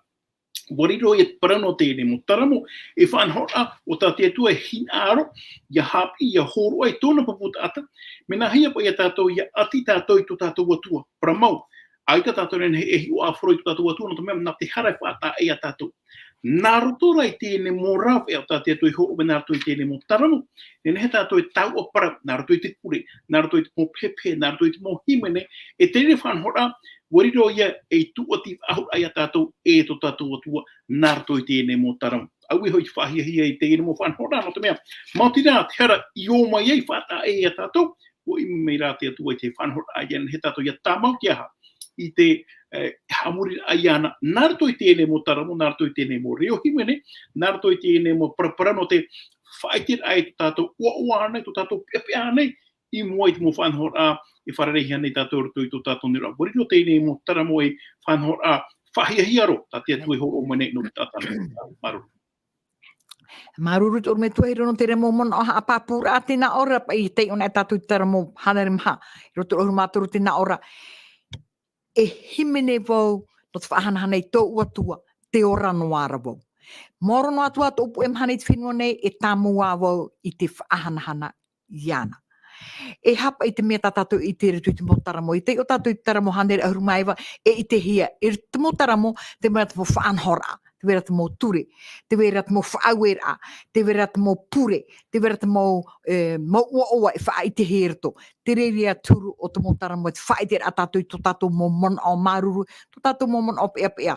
ʻUa riro ia te parau nō teie nei mau taramo, e faʻanahoraʻa, ʻo tā te Atua e hinaʻaro, ʻia haʻapiʻi, ʻia hōroʻa i tōna pupu taʻata, mea nāhea paʻi ia tātou, ʻia ʻati tātou i tō tātou Atua, parau mau, ʻaita tātou e nehenehe e hiʻo ʻāfaro i tō tātou Atua, nō te mea, nā te hara e faʻataʻa ia tātou. Nā roto rā i teie nei mau rāveʻa tā te Atua i hōroʻa mai nā roto i teie nei mau taramo, e nehenehe tātou e taoʻa parau, nā roto i te pure, nā roto i te mau pepe, nā roto i te mau hīmene, e te reira faʻanahoraʻa, ʻua riro ia ei tūʻati faʻahou ia tātou e tō tātou Atua, nā roto i teie nei mau taramo. ʻAuē hoʻi te faʻahiahia i teie nei mau faʻanahoraʻa, nō te mea, maoti rā te hara i ō mai ai, faʻataʻa ia tātou, ʻua ʻimi mai rā te Atua i te faʻanahoraʻa, ʻia nehenehe tātou ʻia tāmau te aha, i te, e, haʻamoriraʻa iāna, nā roto i teie nei mau taramo, nā roto i teie nei mau reo hīmene, nā roto i teie nei mau paraparau nō te faʻaʻiteraʻa i tō tātou ʻoaʻoa nei, tō tātou peʻapeʻa nei, i mua i te mau faʻanahoraʻa, e fārereihia nei tātou i roto i tō tātou nei auraʻa. ʻUa riro teie nei mau taramo ei faʻanahoraʻa, faʻahiahia roa, tā te Atua e hōroʻa mai nei nō te taʻata nei. Māuruuru. Māuruuru te ʻorometua Hiro nō te reira mau manaʻo haʻapāpūraʻa, tē nā ʻō ra paʻi, tei ʻō nei tātou i te taramo hānere maha, i roto i te ʻahuru mā toru tē nā ʻō ra. E hīmene vau nō te faʻahanahana i tōʻu Atua, tē ora noa ra vau. Maoro noa atu ā tōʻu puʻe mahana i te fenua nei, e tāmau ā vau i te faʻahanahana iāna. E aha paʻi te mea tā tātou i ʻite i roto i te mau taramo, i taiʻo tātou i te taramo hānere ʻahuru mā iva, e ʻitehia, i te mau taramo, tē vai ra te mau faʻanahoraʻa, tē vai ra te mau ture, tē vai ra te mau faʻaueraʻa, tē vai ra te mau pure, tē vai ra te mau, e, mau ʻoaʻoa e faʻaʻitehia i roto. Te reira te huru o te mau taramo, e te faʻaʻiteraʻa tātou i tō tātou mau manaʻo māuruuru, tō tātou mau manaʻo peʻapeʻa.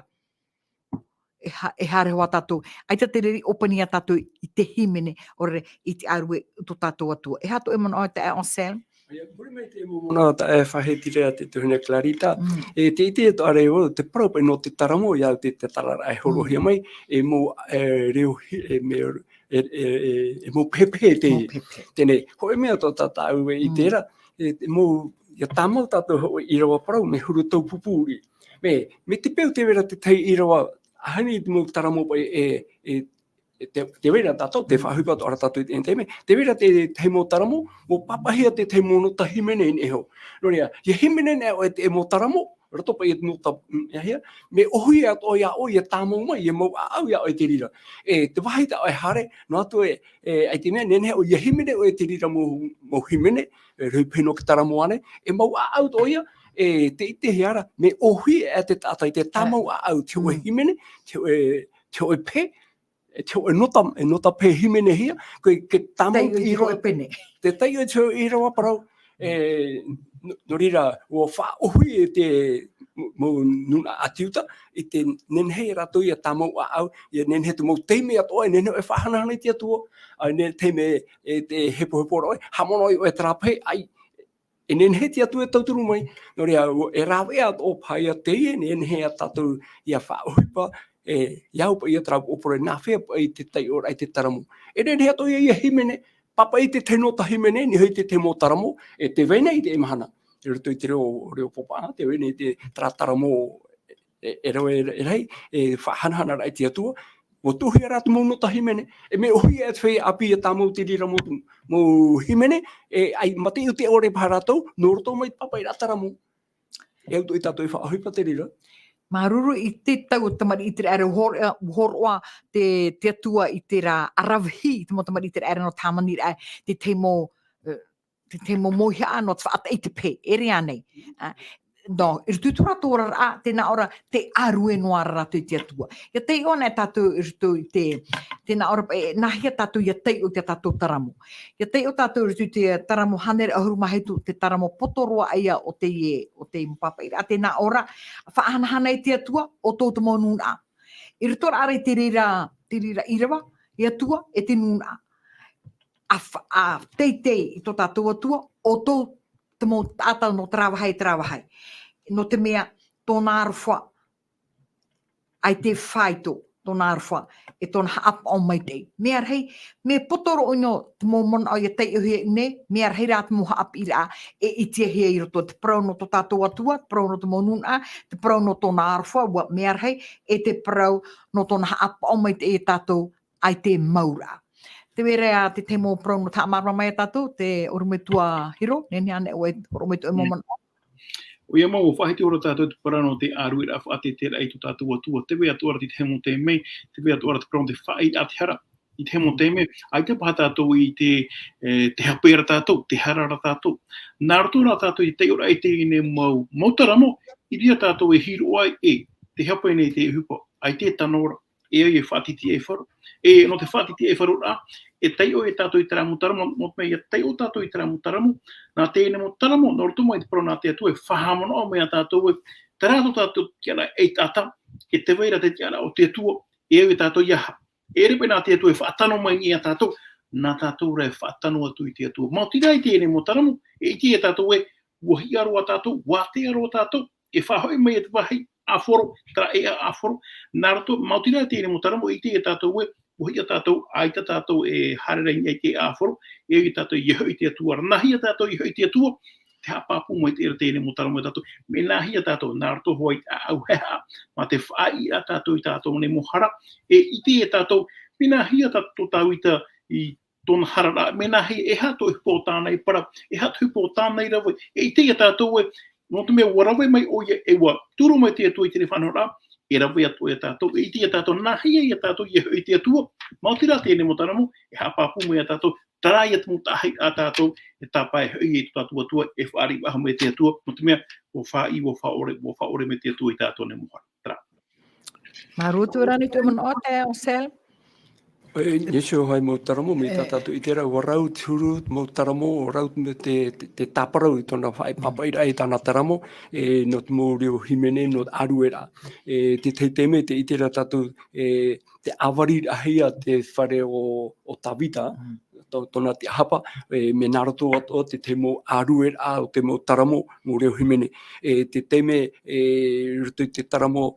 E ha-, e haere hoʻi tātou. ʻAita te reira i ʻōpani ia tātou i te hīmene, ʻaore rā i te ʻārue o tō tātou Atua. E aha tō ʻoe manaʻo, e taeaʻe Anselme? ʻIa, muri mai te mau manaʻo tā e faʻaʻite ra te tuahine Clarita. Mm. E te ʻite atoʻa ra vau, te parau paʻi nō te taramo, ʻia au te, te tararaʻa e hōroʻahia Mm. mai, e mau, e, reo hi-, e, me, e, e, e, e mau pehepehe te, Mau pehepehe. Teie nei, hōʻē mea atoʻa tā tāʻu e ʻite Mm. ra, e, te mau, ʻia tāmau tātou hōʻē ʻīrava parau, mea huru taupupu ʻuri. Mea, mai te peu tē vai ra te tahi ʻīrava, ʻaita i te mau taramo paʻi e, e, e te, tē vai ra tātou, tē Mm. faʻaʻohipa atoʻa ra tātou i teie nei, tē vai ra te, te tahi mau taramo, ʻua pāpaʻihia te tahi mau nota hīmene i niʻa iho. Nō reira, ʻia hīmene nei ʻoe i te mau taramo, roto paʻi i te nota, mm, ʻia hia, mea ʻōhie atoʻa ia ʻoe, ʻia tāmau mai, ʻia mau ʻāʻau ia ʻoe i te reira. E te vāhi tā ʻoe e haere, noa atu e, e, ʻaita e mea, nehenehe ʻoe ʻia hīmene ʻoe i te reira mau, mau hīmene, e, rave paʻi nō te taramo ānei, e mau ʻāʻau atoʻa ia, e, tē ʻitehia ra, mea ʻōhie ʻē te taʻata i te tāmau ʻāʻau, te hōʻē Mm. hīmene, te hōʻē, te hōʻē pehe, e te hōʻē nota, e nota pehe hīmenehia, ko e, ke tāmau Taiʻo i te ʻīrava, hōʻē pene. Te taiʻo i te hōʻē ʻīrava parau, e, nō, nō reira, ʻua faʻaʻōhie te mau, mau nūnaʻa ʻāti Iuta, i te nehenehe rātou ʻia tāmau ʻāʻau, ʻia nehenehe te mau taime atoʻa, e nehenehe ʻoe e faʻahanahana i te Atua, ʻa, nehenehe taime, e te hepohepo ra ʻoe, haʻamanaʻo ʻoe terā pehe, ʻaita, e nehenehe te Atua e tauturu mai, nō reira, e rāveʻa atoʻa paha ia teie, e nehenehe ia tātou ʻia faʻaʻohipa, e, ʻia au paʻi ia terā upoʻo parau, nā hea paʻi te taiʻoraʻa i te taramo. E nehenehe atoʻa ia, ʻia hīmene, pāpaʻi te tahi nota hīmene, i niʻa iho i te tahi mau taramo, e tē vai nei i teie mahana. I roto i te reo, reo pāpaʻi, tē vai nei te terā taramo, e, e rave, e, e rahi, e faʻahanahanaraʻa i te Atua, ʻua tuʻuhia rā te mau nota hīmene, e mea ʻōhie ʻē te feiā ʻāpī ʻia tāmau i te reira mau, mau hīmene, e, ʻaita, mā te ʻite ʻore paha rātou, nō roto mai te pāpaʻiraʻa taramo. E au atoʻa tātou e faʻaʻohipa i te reira. Māuruuru i te tau o te tamariʻi i te reira, hōroʻa, hōroʻa te, te Atua i terā ʻaravihi, i te mau tamariʻi i te reira nō te hāmaniraʻa, te tahi mau, e, te tahi mau mauhaʻa nō te faʻataʻa i te pehe, ʻere ānei. Ā, No, i roto i tō rātou oraraʻa, tē nā ʻō ra, tē ʻārue noa ra rātou i te Atua. ʻIa taiʻo anaʻe tātou i roto i te, tē nā ʻō ra, e, nāhea tātou ʻia taiʻo i tā tātou taramo. ʻIa taiʻo tātou i roto i te taramo hānere ʻahuru mā hitu, te taramo poto roa ïa o teie, o teie mau pāpaʻiraʻa, tē nā ʻō ra, faʻahanahana e te Atua, ʻo tō te mau nūnaʻa. I roto rā ra i te reira, te reira ʻīrava, e Atua, e te nūnaʻa. A fa-, a teitei i tō tātou Atua, ʻo tō te mau taʻata nō terā vāhi, terā vāhi. Nō te mea, tōna aroha, ʻaita e faito, tōna aroha, e tōna haʻapaʻo maitaʻi. Mea rahi, mea poto roa ʻino te mau manaʻo ʻia taiʻohia nei, mea rahi rā te mau haʻapiʻiraʻa, e ʻitehia i roto te parau nō tō tātou Atua, te parau nō te mau nūnaʻa, te parau nō tōna aroha, ʻua mea rahi, e te parau nō tōna haʻapaʻo maitaʻi ia tātou, ʻaita e mau ra. Tē vai ra te tahi mau parau nō te haʻamārama mai ia tātou, te ʻorometua Hiro, nehenehe ānei ʻoe, ʻorometua e mau Mm. manaʻo. ʻOia mau, ʻua faʻahiti ʻō ra tātou te parau nō te ʻārueraʻa faʻateiteiraʻa i tō tātou Atua, tē vai atoʻa ra te tahi mau taime, tē vai atoʻa ra te parau nō te faʻaʻī ra te hara, i te tahi mau Mm. taime, ʻaita paha tātou i te, e, te hape ra tātou, te hara ra tātou. Nā roto rā tātou i te taiʻoraʻa i teie nei mau, mau taramo, i reira tātou e hiroʻa ai, e, te hape nei te ʻohipa, ʻaita e tano ra, e au e faʻatitiʻaifaro. E, nō te faʻatitiʻaifaroraʻa, e taiʻo ia tātou i terā mau taramo, nō te mea ʻia taiʻo tātou i terā mau taramo, nā teie nei mau taramo, nō roto mai te parau nā te Atua, e faʻahaʻamanaʻo mai ia tātou, e, terā tō tātou tiʻaraʻa ei taʻata, e tē vai ra te tiʻaraʻa o te Atua, e au ia tātou ʻia aha. E ʻere paʻi nā te Atua e faʻatano mai nei ia tātou, nā tātou rā e faʻatano atu i te Atua. Maoti rā i teie nei mau taramo, e ʻite ia tātou ē, ʻua hiʻa roa tātou, ʻua ātea roa tātou, e faʻahoʻi mai ia te vāhi ʻāfaro, terā ʻēʻa ʻāfaro, nā roto, maoti rā i teie nei mau taramo, e ʻite ia tātou ē, ʻua hiʻa tātou, ʻaita tātou e haere ra i niʻa i te ʻēʻa ʻāfaro, e au ia tātou ʻia hoʻi i te Atua ra. Nāhea tātou ʻia hoʻi i te Atua, te haʻapāpū maitaʻi ra teie nei mau taramo ia tātou. Mea nāhea tātou, nā roto hoʻi i te ʻāʻau haʻehaʻa, mā te faʻaʻī ia tātou i tā tātou nei mau hara, e ʻite ia tātou, mea nāhea tā, tō Tāvita i tōna hara ra, mea nāhea, e aha te ʻohipa o tāna i parau, e aha te ʻohipa o tāna i rave, e ʻite ia tātou ē, nō te mea ʻua rave mai ʻoia, e ʻua turu mai te Atua i teie faʻanahoraʻa, e rave atoʻa ia tātou, e ʻite ia tātou, nāhea ia tātou ʻia hoʻi i te Atua, maoti rā teie nei mau taramo, e haʻapāpū mai ia tātou, terā ïa te mau taʻahi a tātou, e tāpae hoʻi i tō tātou Atua, e fāriʻi faʻahou mai te Atua, nō te mea, ʻua faʻaʻī, ʻua faʻaʻore, ʻua faʻaʻore mai te Atua i tā tātou nei mau hara. Terā. Māuruuru atu ra i tō manaʻo, te Ansel. E, ʻia hiʻo hoʻi mau taramo, mai tā E. tātou i terā, ʻua rau te huru, mau taramo, ʻua rau te, te, te tāparau i tōna faʻaʻī Mm. pāpaʻiraʻa i tāna taramo, e, nō te mau reo hīmene, nō te ʻārueraʻa. E, te tahi taime, tē ʻite ra tātou, e, tē ʻāvariraʻahia te fare o, o Tāvita, Mm. tō, tōna tiʻahapa, e, mea nā roto atoʻa te, te mau ʻārueraʻa o te mau taramo, mau reo hīmene. E, te taime, e, i roto i te taramo,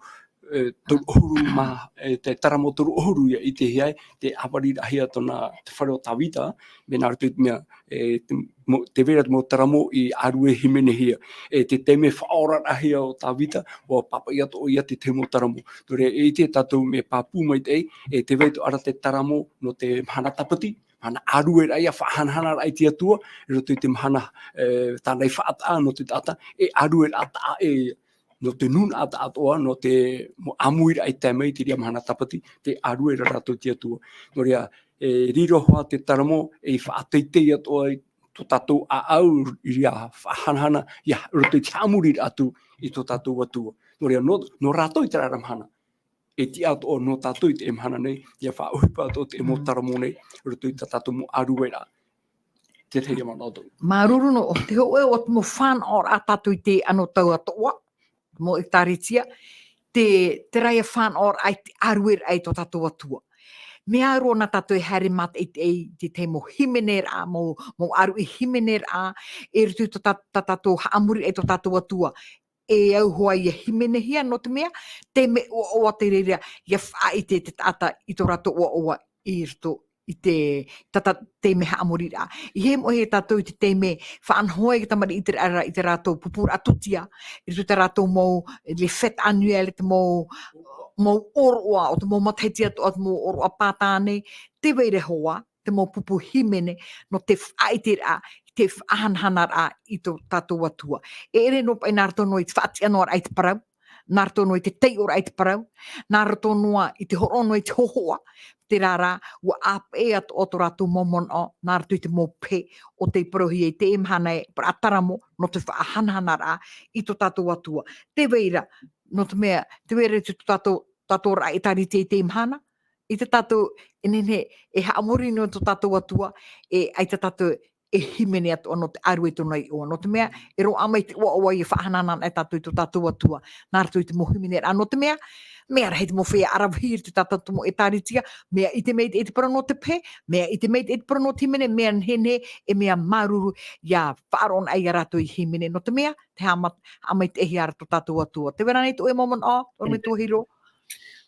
e, toru ʻahuru mā, e, te taramo toru ʻahuru ʻia ʻitehia ai, tē ʻāvariraʻahia tōna, te fare o Tāvita, mea nā roto i te mea, e, te, mo-, tē vai ra te mau taramo i ʻārue hīmenehia. E, te taime faʻaoraraʻahia o Tāvita, ʻua pāpaʻi atoʻa ïa te tahi mau taramo. Nō reira, e ʻite tātou mea pāpū maitaʻi, e tē vai atoʻa ra te taramo nō te mahana tāpati, mahana ʻārueraʻa ïa, faʻahanahanaraʻa i te Atua, i roto i te mahana, e, tāna i faʻataʻa nō te taʻata, e ʻārueraʻa taʻa ʻē, nō te nūnaʻa taʻatoʻa, nō te mau ʻāmuiraʻa i tae mai i te reira mahana tāpati, tē ʻārue ra rātou i te Atua. Nō reira, e riro hoʻi te taramo, e faʻateitei atoʻa i tō tātou ʻāʻau, i reira faʻahanahana, ʻia roto i te haʻamoriraʻa atu i tō tātou Atua. Nō reira, nō, nō rātou i terā ra mahana. E tiʻa atoʻa nō tātou i te mahana nei, ʻia faʻaʻohipa atoʻa te mau Mm. taramo nei, i roto i tā tātou mau ʻārueraʻa. Te tahi manaʻo atoʻa. Māuruuru nō, te hōʻē o te mau fānaʻoraʻa tātou i te anotau atoʻa, mau ʻēkālesia, te, terā ïa fānaʻoraʻa i te ʻārueraʻa i tō tātou Atua. Mea au roa nā tātou e haere mātaʻitaʻi i te tahi mau hīmeneraʻa, mau, mau ʻāruʻi hīmeneraʻa, i roto i tō tā, tā tātou haʻamoriraʻa i tō tātou Atua. E au hoʻi ʻia hīmenehia nō te mea, taime ʻoaʻoa te reira, ʻia faʻaʻite te taʻata i tō rātou ʻoaʻoa i roto i te, tā, tā, taime haʻamoriraʻa. I hē moʻe tātou i te taime faʻanaho ai te tamariʻi i te ra-, i tā rātou pupuraʻa tūtia, i roto i tā rātou mau, les fêtes annuelles, te mau, mau ʻōroʻa, ʻo te mau matahiti atoʻa, te mau ʻōroʻa pātā nei, tē vai ra hoʻi, te mau pupu hīmene, nō te faʻaʻiteraʻa, te faʻahanahanaraʻa i tō tātou Atua. E ʻere noa paʻi nā roto noa i te faʻatiʻa noa ra i te parau, nā roto noa i te taiʻoraʻa i te parau, nā roto noa i te hōroʻa noa i te hōhoʻa, terā rā, ua ʻāpeʻe atoʻa tō rātou mau manaʻo, nā roto i te mau pehe o tei parauhia i teie mahana e, parau taramo, nō te faʻahanahanaraʻa i tō tātou Atua. Tē vai ra, nō te mea, tē vai ra tō tātou, tātou ra ʻĒtārētia i teie mahana, i te tātou, e nehenehe, e haʻamori noa tō tātou Atua, e, ʻaita tātou, e hīmene atoʻa nō te ʻārue i tōna iʻoa. Nō te mea, e roaʻa mai te ʻoaʻoa ʻia faʻahanahana e tātou i tō tātou Atua, nā roto i te mau hīmene ra. Nō te mea, mea rahi te mau feiā ʻaravihi i roto i tā tātou mau ʻĒtārētia, mea ʻite maitaʻi te parau nō te pehe, mea ʻite maitaʻi te parau nō te hīmene, mea nehenehe, e mea māuruuru ʻia faʻaroʻo anaʻe ia rātou i hīmene. Nō te mea, te haʻama-, haʻamaitaʻihia ra tō tātou Atua. Tē vai ra ānei tō ʻoe mau manaʻo, ʻorometua Hiro?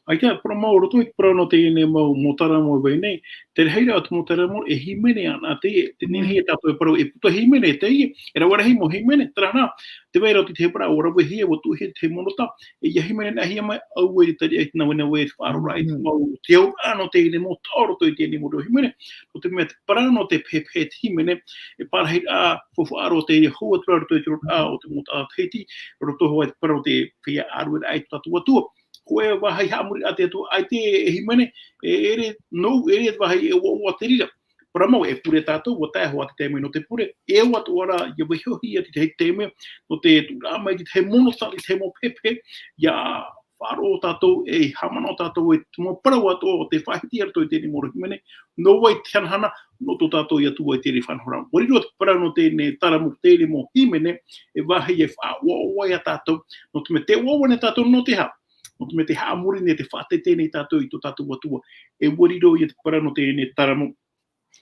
ʻAita, parau mau, roto i te parau nō teie nei mau, mau taramo e vai nei, te rahiraʻa o te mau taramo e hīmene ana teie, te nehenehe tātou e parau e puta hīmene teie, e rave rahi mau hīmene, terā rā, tē vai ra atu i te hepetoma, ua ravehia, ua tuʻuhia te mau nota, e ʻia hīmene anaʻe mai, auē i te tariʻa i te navenaveʻa, te faʻaroʻoraʻa, i te mau, te auraʻa nō teie nei mau taʻo roto i teie nei mau reo hīmene, nō te mea te parau nō te pehepehe te hīmene, e pārahiraʻa, faufaʻa roa teie hou atu ra roto i te oraraʻa o te mau taʻata Tahiti, roto hoʻi i te parau te feiā ʻārueraʻa i tō tātou Atua. Hōʻē vāhi haʻamoriraʻa a te Atua, ʻaita e hīmene, e ʻere nō, ʻere vāhi e ʻoaʻoa te reira. Parau mau, e pure tātou, ʻua tae hoʻi te taime nō te pure, e ʻoaʻoa atoʻa ra, ʻia vaihohia te tahi taime, nō te tuʻuraʻa mai i te tahi mau nota, i te tahi mau pehepehe, ʻia faʻaroʻo tātou, e haʻamanaʻo tātou, e te mau parau atoʻa o tē faʻahiti ra i roto i teie nei mau reo hīmene, nō vai te hanahana, nō tō tātou Atua i teie faʻanahoraʻa. ʻUa riro te parau nō teie nei taramo, teie nei mau hīmene, e vāhi e faʻaʻoaʻoa ia tātou, nō te mea tē ʻoaʻoa nei tātou nō te aha, nō te mea tē haʻamori nei, tē faʻateitei nei tātou i tō tātou Atua, e ʻua riro ia te parau nō teie nei taramo,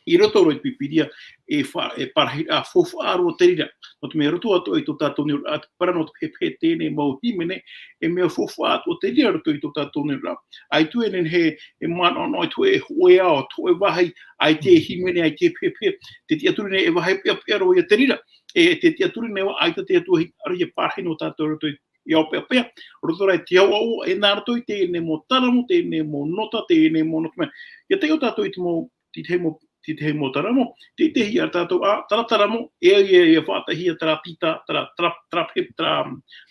i roto roa i te Pīpīria, e fa-, e pārahiraʻa faufaʻa roa te reira. Nō te mea roto atoʻa i tō tātou nei oraraʻa, te parau nō te pehepehe teie nei mau hīmene, e mea faufaʻa atoʻa te reira roto i tō tātou nei oraraʻa. ʻAita e nehenehe, e manaʻo, ʻaita e hōʻē ao, hōʻē vāhi, ʻaita e hīmene, ʻaita e pehepehe, tē tiʻaturi nei e vāhi peʻapeʻa roa ia te reira, e tē tiʻaturi nei ʻaita te Atua e hinaʻaro ʻia pārahi nō tātou roto i te ao peʻapeʻa, roto rā i te ao ʻoaʻoa, e nā roto i teie nei mau taramo, teie nei mau nota, teie nei mau nota mea. ʻIa taiʻo tātou i te mau, i te mau, i te mau taramo, tē ʻitehia ra tātou, ā, terā taramo, e, e, e faʻataʻahia terā pita, terā, terā, terā pehe, terā,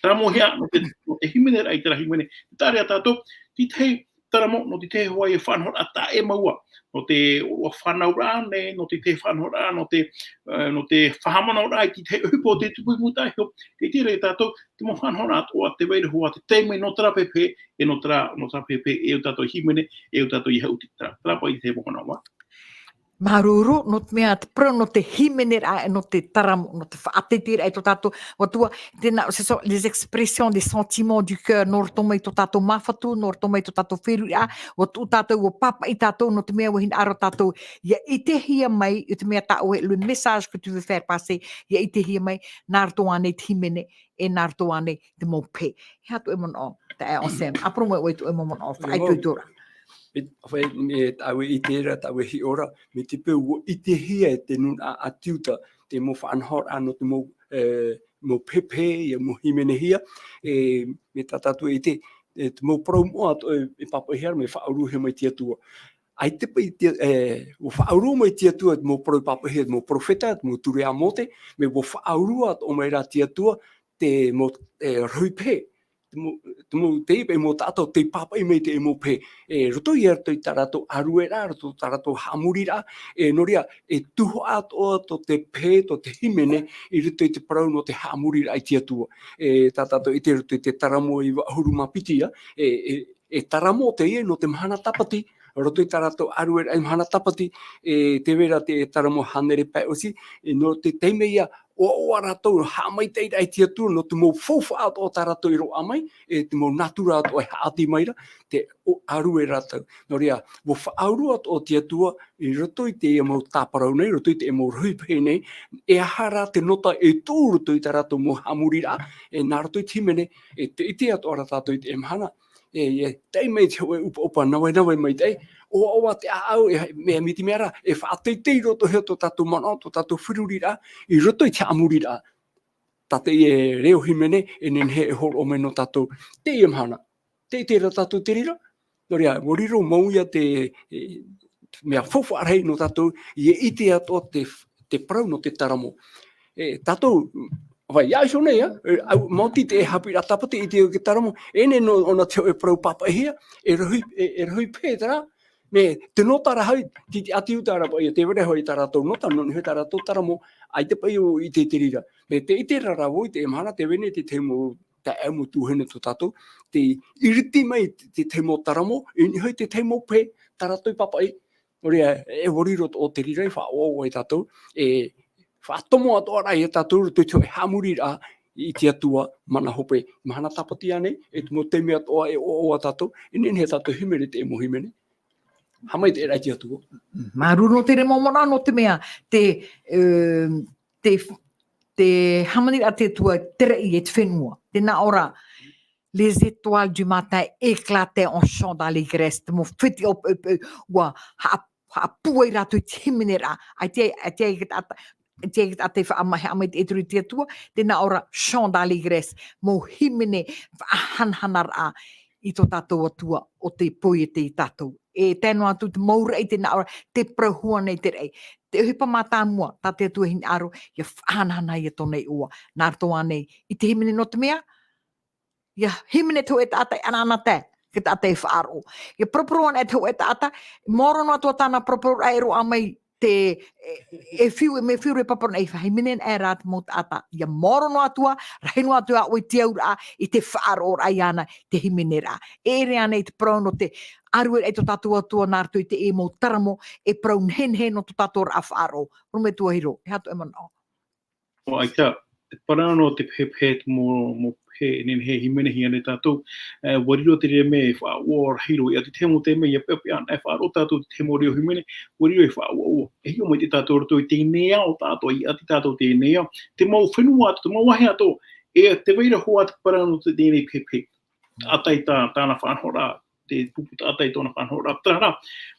terā mōhea, nō te, nō te hīmeneraʻa i terā hīmene. Tē taʻa ra tātou, te tahi taramo, nō te tahi hoʻi faʻanahoraʻa taʻemaua, nō te ʻoroʻa fānauraʻa nei, nō te tahi faʻanahoraʻa, nō te, ā, nō te faʻahaʻamanaʻoraʻa i te tahi ʻohipa o te tupu i mūtaʻa iho, tē ʻite ra tātou, te mau faʻanahoraʻa atoʻa, tē vai ra hoʻi te taime nō terā pehepehe, e nō terā, nō terā pehepehe, e ʻua tātou hīmene, e ʻua tātou ʻia haʻuti, terā, terā paʻi te mau manaʻo. Māuruuru, nō te mea te parau nō te hīmeneraʻa, nō te taramo, nō te faʻateiteiraʻa i tō tātou Atua, tēnā, ce sont les expressions des sentiments du cœur, nō roto mai tō tātou māfatu, nō roto mai tō tātou feruriraʻa, ʻua tuʻu tātou, ʻua pāpaʻi tātou, nō te mea ʻua hinaʻaro tātou, ʻia ʻitehia mai, i te mea tā ʻoe, le message que tu veux faire passer, ʻia ʻitehia mai, nā roto ānei te hīmene, e nā roto ānei te mau pehe. E aha tō ʻoe manaʻo, taeaʻe Anselme, ʻa parau mai ʻoe tō ʻoe mau manaʻo, faʻaitoito ra. E, e, tāʻu e ʻite ra, tāʻu e hiʻo ra, mai te peu ʻua ʻitehia e te nūnaʻa ʻĀtiuta, te mau faʻanahoraʻa nō te mau, e, mau pehepehe, ʻia mau hīmenehia, e, mai tā tātou e ʻite, e, te mau parau moʻa atoʻa e, e pāpaʻihia ra, mea faʻaʻuruhia mai te Atua. ʻAita paʻi te, e, ʻua faʻaʻuru mai te Atua, te mau parau pāpaʻihia, te mau perofeta, te mau ture a Mōte, mea ʻua faʻaʻuru atoʻa mai ra te Atua, te mau, e, rohi pehe, te mau, te mau, te, e mau taʻata tei pāpaʻi mai te mau pehe. E, roto ia, roto i tā rātou ʻārueraʻa, roto tā rātou haʻamoriraʻa, e, nō reira, e tuhaʻa atoʻa tō te pehe, tō te hīmene, i roto i te parau nō te haʻamoriraʻa i te Atua. E, tā tātou e ʻite roto i te taramo iva ʻahuru mā piti ia, e, e, e taramo teie nō te mahana tāpati, roto i tā rātou ʻārueraʻa i mahana tāpati, e, tē vai ra te taramo hānere pae ʻosi, e, nō te taime ia, ʻoaʻoa rātou haʻamaitaʻiraʻa i te Atua, nō te mau faufaʻa atoʻa tā rātou i roaʻa mai, e, te mau nātura atoʻa e haʻati mai ra, te ʻo-, ʻārue rātou. Nō reira, ʻua faʻaʻuru atoʻa te Atua, i roto i teie mau tāparau nei, roto i teie mau rohi pehe nei, e aha rā te nota e tuʻu roto i tā rātou mau haʻamoriraʻa, e nā roto i te hīmene, e tē ʻite atoʻa ra tātou i teie mahana, e, e, tae mai te hōʻē ʻupaʻupa navenave maitaʻi, ʻoaʻoa te ʻāʻau, e, mea, mai te mea ra, e faʻateitei roa atoʻa tō tātou manaʻo, tō tātou feruriraʻa, i roto i te haʻamoriraʻa. Tā teie reo hīmene, e nehenehe e hōroʻa mai nō tātou, teie mahana. Tē ʻite ra tātou te reira, nō reira, ʻua riro mau ia te, e, mea faufaʻa rahi nō tātou, ʻia ʻite atoʻa te, te parau nō te taramo. E, tātou, Vai, ia iho nei, ia. E, au, maoti te e haʻapiʻiraʻa tāpati i te, i te taramo. E nei nō, ʻōna te hōʻē parau pāpaʻihia, e rohi, e, e rohi pē terā, mea te nota ra hoʻi, te, te ʻati uta ra paʻi, te vere hoʻi tā rātou nota, nō niʻa hoʻi tā rātou taramo, ʻaita paʻi ʻo ʻite i te reira. Mea te ʻite ra rā vau i te mahana, tē vai nei te tahi mau taeaʻe mau tuahine tō tātou, tē iriti mai te, te tahi mau taramo, i niʻa hoʻi te tahi mau pē, tā rātou i pāpaʻi, nō reira, e ʻua riro atoʻa te reira i faʻaʻoaʻoa ia tātou, e faʻatomo atoʻa ra ia tātou, i roto i te hōʻē haʻamoriraʻa i te Atua, mana hope, mahana tāpati ānei, e te mau taime atoʻa e ʻoaʻoa tātou, e nehenehe tātou e hīmene te mau hīmene. Haʻamaitaʻiraʻa i te Atua. Māuruuru nō te reo manaʻo, nō te mea, te, e, te, te hāmaniraʻa a te Atua, te raʻi e te fenua. Tē nā ʻō ra, les étoiles du matin éclataient en chant d'allégresse. Te mau fētiʻi ʻōpeʻopeʻo, ʻua haʻa-, haʻapūai rātou i te hīmeneraʻa. ʻAita, ʻaita, ʻaita, ʻaita, ʻaita e faʻamaʻi, haʻamaitaʻi i te Atua, tē nā ʻō ra chant d'allégresse. Mau hīmene faʻahanahanaraʻa i tō tātou Atua, ʻo tē poiete ia tātou. E tae noa atu te mau raʻi tē nā ʻō ra, tē parau hua nei te raʻi. Te ʻohipa mātāmua, tā te Atua e hinaʻaro, ʻia faʻahanahana ia tōna iʻoa. Nā roto ānei, i te hīmene nō te mea, ʻia hīmene te hōʻē taʻata e ʻanaʻana tae, te taʻata e faʻaroʻo. ʻIa paraparau anaʻe te hōʻē taʻata, maoro noa atu ā tāna paraparau ra e roaʻa mai te, e, e fiu, e mea fiu ra e pāpū anaʻe, ʻia faʻahīmene anaʻe rā te mau taʻata. ʻIa maoro noa atu ā, rahi noa atu ā ʻoe i te auraʻa, i te faʻaroʻoraʻa iāna, te hīmeneraʻa. E ʻere ānei te parau nō te ʻārueraʻa i tō tātou Atua nā roto i teie mau taramo, e parau nehenehe nō tō tātou ra faʻaroʻo. Orometua Hiro, e aha tō ʻoe manaʻo? ʻO ʻaita, te parau nō te pehepehe, te mau, mau pehe, e nehenehe e hīmenehia nei tātou, e, ʻua riro te reira mea e faʻaʻoaʻoa rahi roa, ʻia ʻati te mau taime ʻia peʻapeʻa anaʻe e faʻaroʻo tātou i te mau reo hīmene, ʻua riro e faʻaʻoaʻoa. E hiʻo mai te tātou i roto i teie nei ao tātou, ʻia ʻati tātou i teie nei ao, te mau fenua atoʻa, te mau vāhi atoʻa, e tē vai ra hoʻi te parau nō te, teie nei pehepehe. Taʻata i tā, tāna faʻanahoraʻa, te pupu taʻata i tōna faʻanahoraʻa. Terā rā,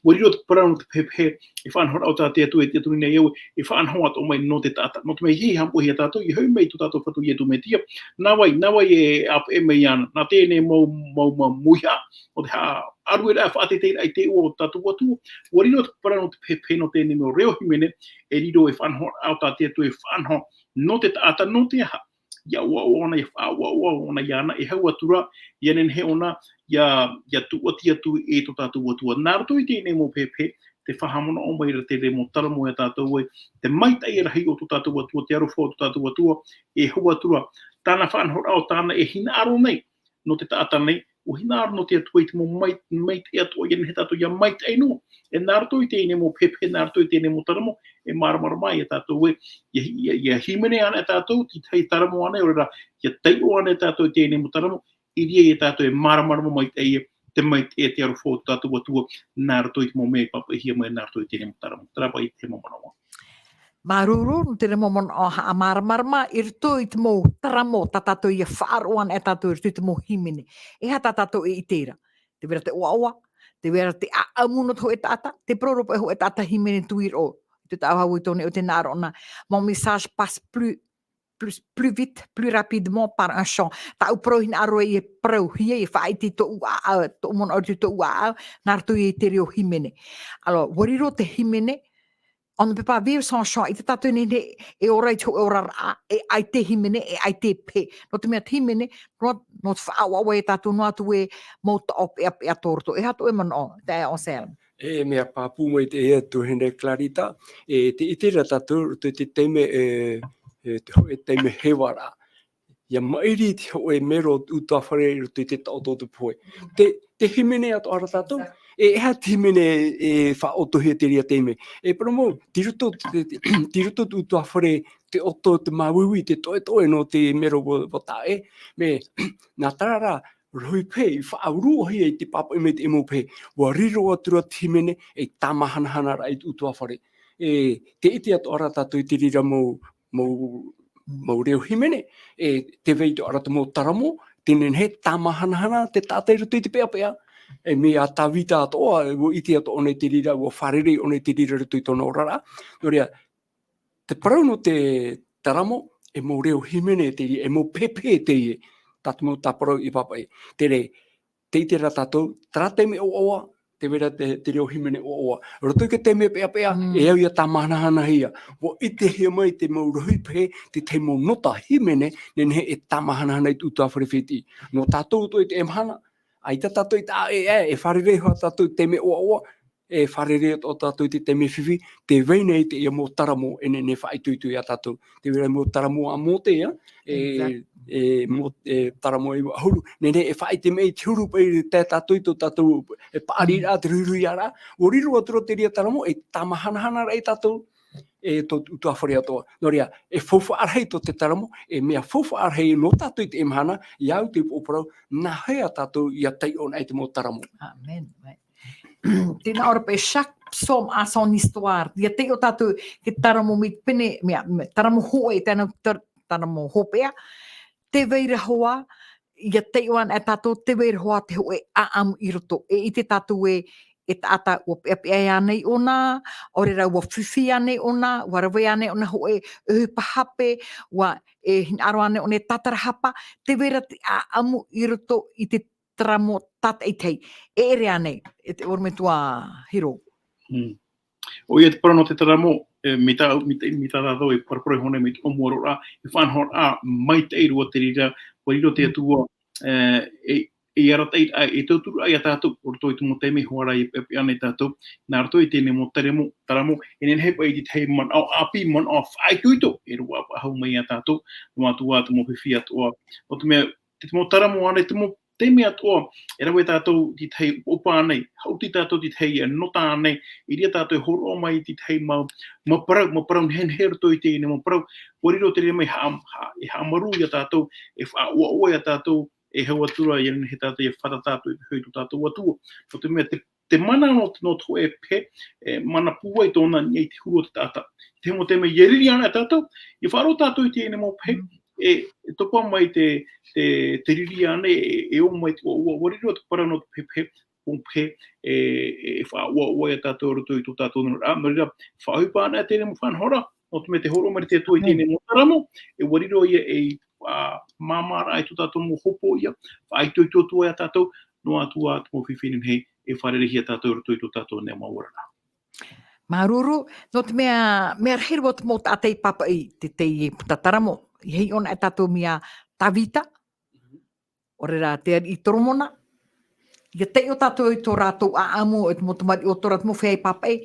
ʻua riro te parau nō te pehepehe, e faʻanahoraʻa tā te Atua, e te Atua nei au, e faʻanaho atoʻa mai nō te taʻata. Nō te mea ʻeiaha e haʻamoʻehia tātou, ʻia hoʻi mai tō tātou Fatu Iesu Mesia, nā vai, nā vai e ʻāpeʻe mai iāna, nā teie nei mau, mau, mau mauihaʻa, nō te haʻaʻārueraʻa, faʻateiteiraʻa i te iʻoa o tō tātou Atua, ʻua riro te parau nō te pehepehe nō teie nei mau reo hīmene, e riro e faʻanahoraʻa tā te Atua e faʻanaho, nō te taʻata, nō te aha, ʻia ʻoaʻoa ʻōna, ʻia faʻaʻoaʻoa ʻōna iāna, e hau atu ra, ʻia nehenehe ʻōna, ʻia, ʻia tūʻati atu e tō tātou Atua. Nā roto i teie nei mau pehepehe, tē faʻahaʻamanaʻo mai ra te reira mau taramo ia tātou ē, te maitaʻi rahi o tō tātou Atua, te aroha o tō tātou Atua, e hau atu ra, tāna faʻanahoraʻa ʻo tāna e hinaʻaro nei, nō te taʻata nei, ʻua hinaʻaro nō te Atua i te mau mai-, maitaʻi atoʻa, ʻia nehenehe tātou ʻia maitaʻi noa. E nā roto i teie nei mau pehepehe, nā roto i teie nei mau taramo, e māramarama ia tātou ē, ʻia, ʻia, ʻia hīmene anaʻe tātou, te tahi taramo anaʻe, ʻaore rā, ʻia taiʻo anaʻe tātou i teie nei mau taramo, i reira ia tātou e māramarama maitaʻi ē, te maitaʻi e te aroha o tō tātou Atua, nā roto i te mau mea i pāpaʻihia mai, nā roto i teie nei mau taramo. Terā paʻi te mau manaʻo. Māuruuru, nō te reira mau manaʻo haʻamāramarama, i roto i te mau taramo, tā tātou ʻia faʻaroʻo anaʻe tātou, i roto i te mau hīmene. E aha tā tātou e ʻite ra? Tē vai ra te ʻoaʻoa, tē vai ra te ʻāʻamu nō te hōʻē taʻata, tē parau ra paʻi hōʻē taʻata hīmene tuiroʻo. Te taʻu hau i tō nei ʻo tē nā ʻō ra, mon message passe plus, plus, plus vite, plus rapidement par un chant. Tāʻu parau hinaʻaro e parauhia, e faʻaʻite i tōʻu ʻāʻau, tōʻu manaʻo i tōʻu ʻāʻau, nā roto i te reo hīmene. Alors, ʻua riro te hīmene, on ne peut pas vivre sans chant. ʻAita tātou e nehenehe e ora i te hōʻē oraraʻa, e ʻaita e hīmene, e ʻaita e pehe. Nō te mea te hīmene, nō, nō te faʻaʻoaʻoa ia tātou noa atu ē mau taʻo peʻapeʻa tō roto. E aha tō ʻoe manaʻo, taeaʻe Anselme? E mea pāpū mai teie tuahine Clarita, e tē ʻite ra tātou, roto i te taime, e, e, te hōʻē taime hēvaraʻa. ʻIa maʻiri te hōʻē mero ʻutuāfare i roto i te taʻoto o te pohe. Te, te hīmene atoʻa ra tātou, e, e aha te hīmene e faʻaʻotohia i te reira taime? E parau mau, tei roto, te, te, tei roto te ʻutuāfare, te ʻoto, te māuiui, te toʻetoʻe nō te mero ʻua, ʻua taʻa ʻē, mea, nā terā rā, rohi pē, i faʻauruhia i te pāpaʻi mai te mau pehe, ʻua riro atu ra te hīmene, e tāmāhanahana ra i te ʻutuāfare. E, tē ʻite atoʻa ra tātou i te reira mau, mau, mau reo hīmene, e, tē vai atoʻa ra te mau taramo, tē nehenehe e tāmāhanahana te taʻata i roto i te peʻapeʻa. E mea a Tāvita atoʻa, ʻua ʻite atoʻa ʻōna i te reira, ʻua fārerei ʻōna i te reira i roto i tōna oraraʻa. Nō reira, te parau nō te taramo, e mau reo hīmene teie, e mau pehepehe teie, tā te mau tāparau i pāpaʻi. Terā, tē ʻite ra tātou, terā taime ʻoaʻoa, Te vai ra te, te reo hīmene ʻoaʻoa. Roto i te taime peʻapeʻa, Mm. e au ia tāmahanahanahia. ʻUa ʻitehia mai te mau rohi pehe, te tahi mau nota hīmene, nehenehe e tāmahanahana i te ʻutuāfare fētiʻi. Nō tātou atoʻa i teie mahana, ʻaita tātou i taʻa ʻē, e fārerei hoʻi tātou i te taime ʻoaʻoa, e fārerei atoʻa tātou i te taime fifi, tē vai nei teie mau taramo e nehenehe e faʻaitoito ia tātou. Te vai ra mau taramo a Mōte, ʻia, e, Exact. e, Mō-, e, taramo e iva ʻahuru. Nehenehe e faʻaʻite mai te huru paʻi tā tātou i tō tātou, e paʻari Mm. ra, te ruhiruhi ra. ʻUa riro atu ra te reira taramo, e tāmahanahana ra ia tātou, e tō ʻutuāfare atoʻa. Nō reira, e faufaʻa rahi tō te taramo, e mea faufaʻa rahi nō tātou i teie mahana, ia au te upoʻo parau, nā hea tātou ia taiʻo anaʻe i te mau taramo. Amen. Right. Tēnā ʻoe paʻi, chaque psaume a son histoire. Ia taiʻo tātou te taramo mai te pene, mea, mea, taramo hōʻē, tēnā tar-, taramo hopeʻa. Te vai ra hoʻi, ia taiʻo anaʻe tātou te vai ra hoʻi te hōʻē ʻāʻamu i roto. E ʻite tātou ē, e taʻata ʻua peʻapeʻa ānei ʻōna, ʻaore rā ʻua fifi ānei ʻōna, ʻua rave ānei ʻōna hōʻē ʻohipa hape, ʻua, e hinaʻaro ānei ʻōna e tātarahapa, te vai ra te ʻāʻamu i roto i te taramo tātaʻitahi. E ʻere ānei, e te ʻorometua Hiro. Mm. ʻOia te parau nō te taramo, e, mai tā, mai tā, mai tā tātou e paraparau iho nei mai te ʻōmuaraʻa, e faʻanahoraʻa maitaʻi roa te reira, ʻua riro te Mm. Atua, e, e, e arataʻi, e, e tauturu ia tātou, ʻo roto i te mau taime hoʻi ra e peʻapeʻa anaʻe tātou, nā roto i teie mau taramo, taramo, e nehenehe paʻi te tahi manaʻo ʻāpī, manaʻo faʻaitoito, e roaʻa faʻahou mai ia tātou, nō atu ā te mau fifi atoʻa. Nō te mea, te, te mau taramo ānei, te mau taime atoʻa, e rave tātou i te tahi ʻohipa ānei, haʻuti tātou i te tahi nota ānei, i reira tātou e hōroʻa mai i te tahi mau, mau parau, mau parau nehenehe roto i teie nei mau parau, ʻua riro te reira mai haʻa-, haʻa-, e haʻamarū ia tātou, e faʻaʻoaʻoa ia tātou, e hau atu ra ia nehenehe tātou, e fātata atu i te hau i tō tātou Atua. Nō te mea, te, te mana nō, nō te hōʻē pehe, e, mana pūai tōna niʻa i te huru o te taʻata. Te mau taime, ia riri anaʻe tātou, ia faʻaroʻo tātou i teie nei mau pehe, Mm. e, e topa mai te, te, te riri ānei, e, e ō mai te ʻoaʻoa, ʻua riro te parau nō te pehepehe, ʻo pehe, e, e, e faʻaʻoaʻoa ia tātou roto i tō tātou oraraʻa, nō reira, faʻaʻohipa anaʻe teie mau faʻanahoraʻa, nō te mea tē hōroʻa mai ra te Atua i teie nei mau taramo, e ʻua riro ia ei, ā, māmāraʻa i tō tātou mau hopoiʻa, faʻaitoito atu ia tātou, nō atu ā te mau fifi nehenehe, e fārereihia tātou roto i tō tātou nei mau oraraʻa. Māuruuru, nō te mea, mea rahi roa te mau taʻata i pāpaʻi i te, teie puta taramo. ʻIa hiʻo anaʻe tātou mai iā Tāvita, ʻaore rā te ariʻi Toromona. ʻIa taiʻo tātou i tō rātou ʻāʻamu, e te mau tamariʻi o tō rātou mau feiā i pāpaʻi,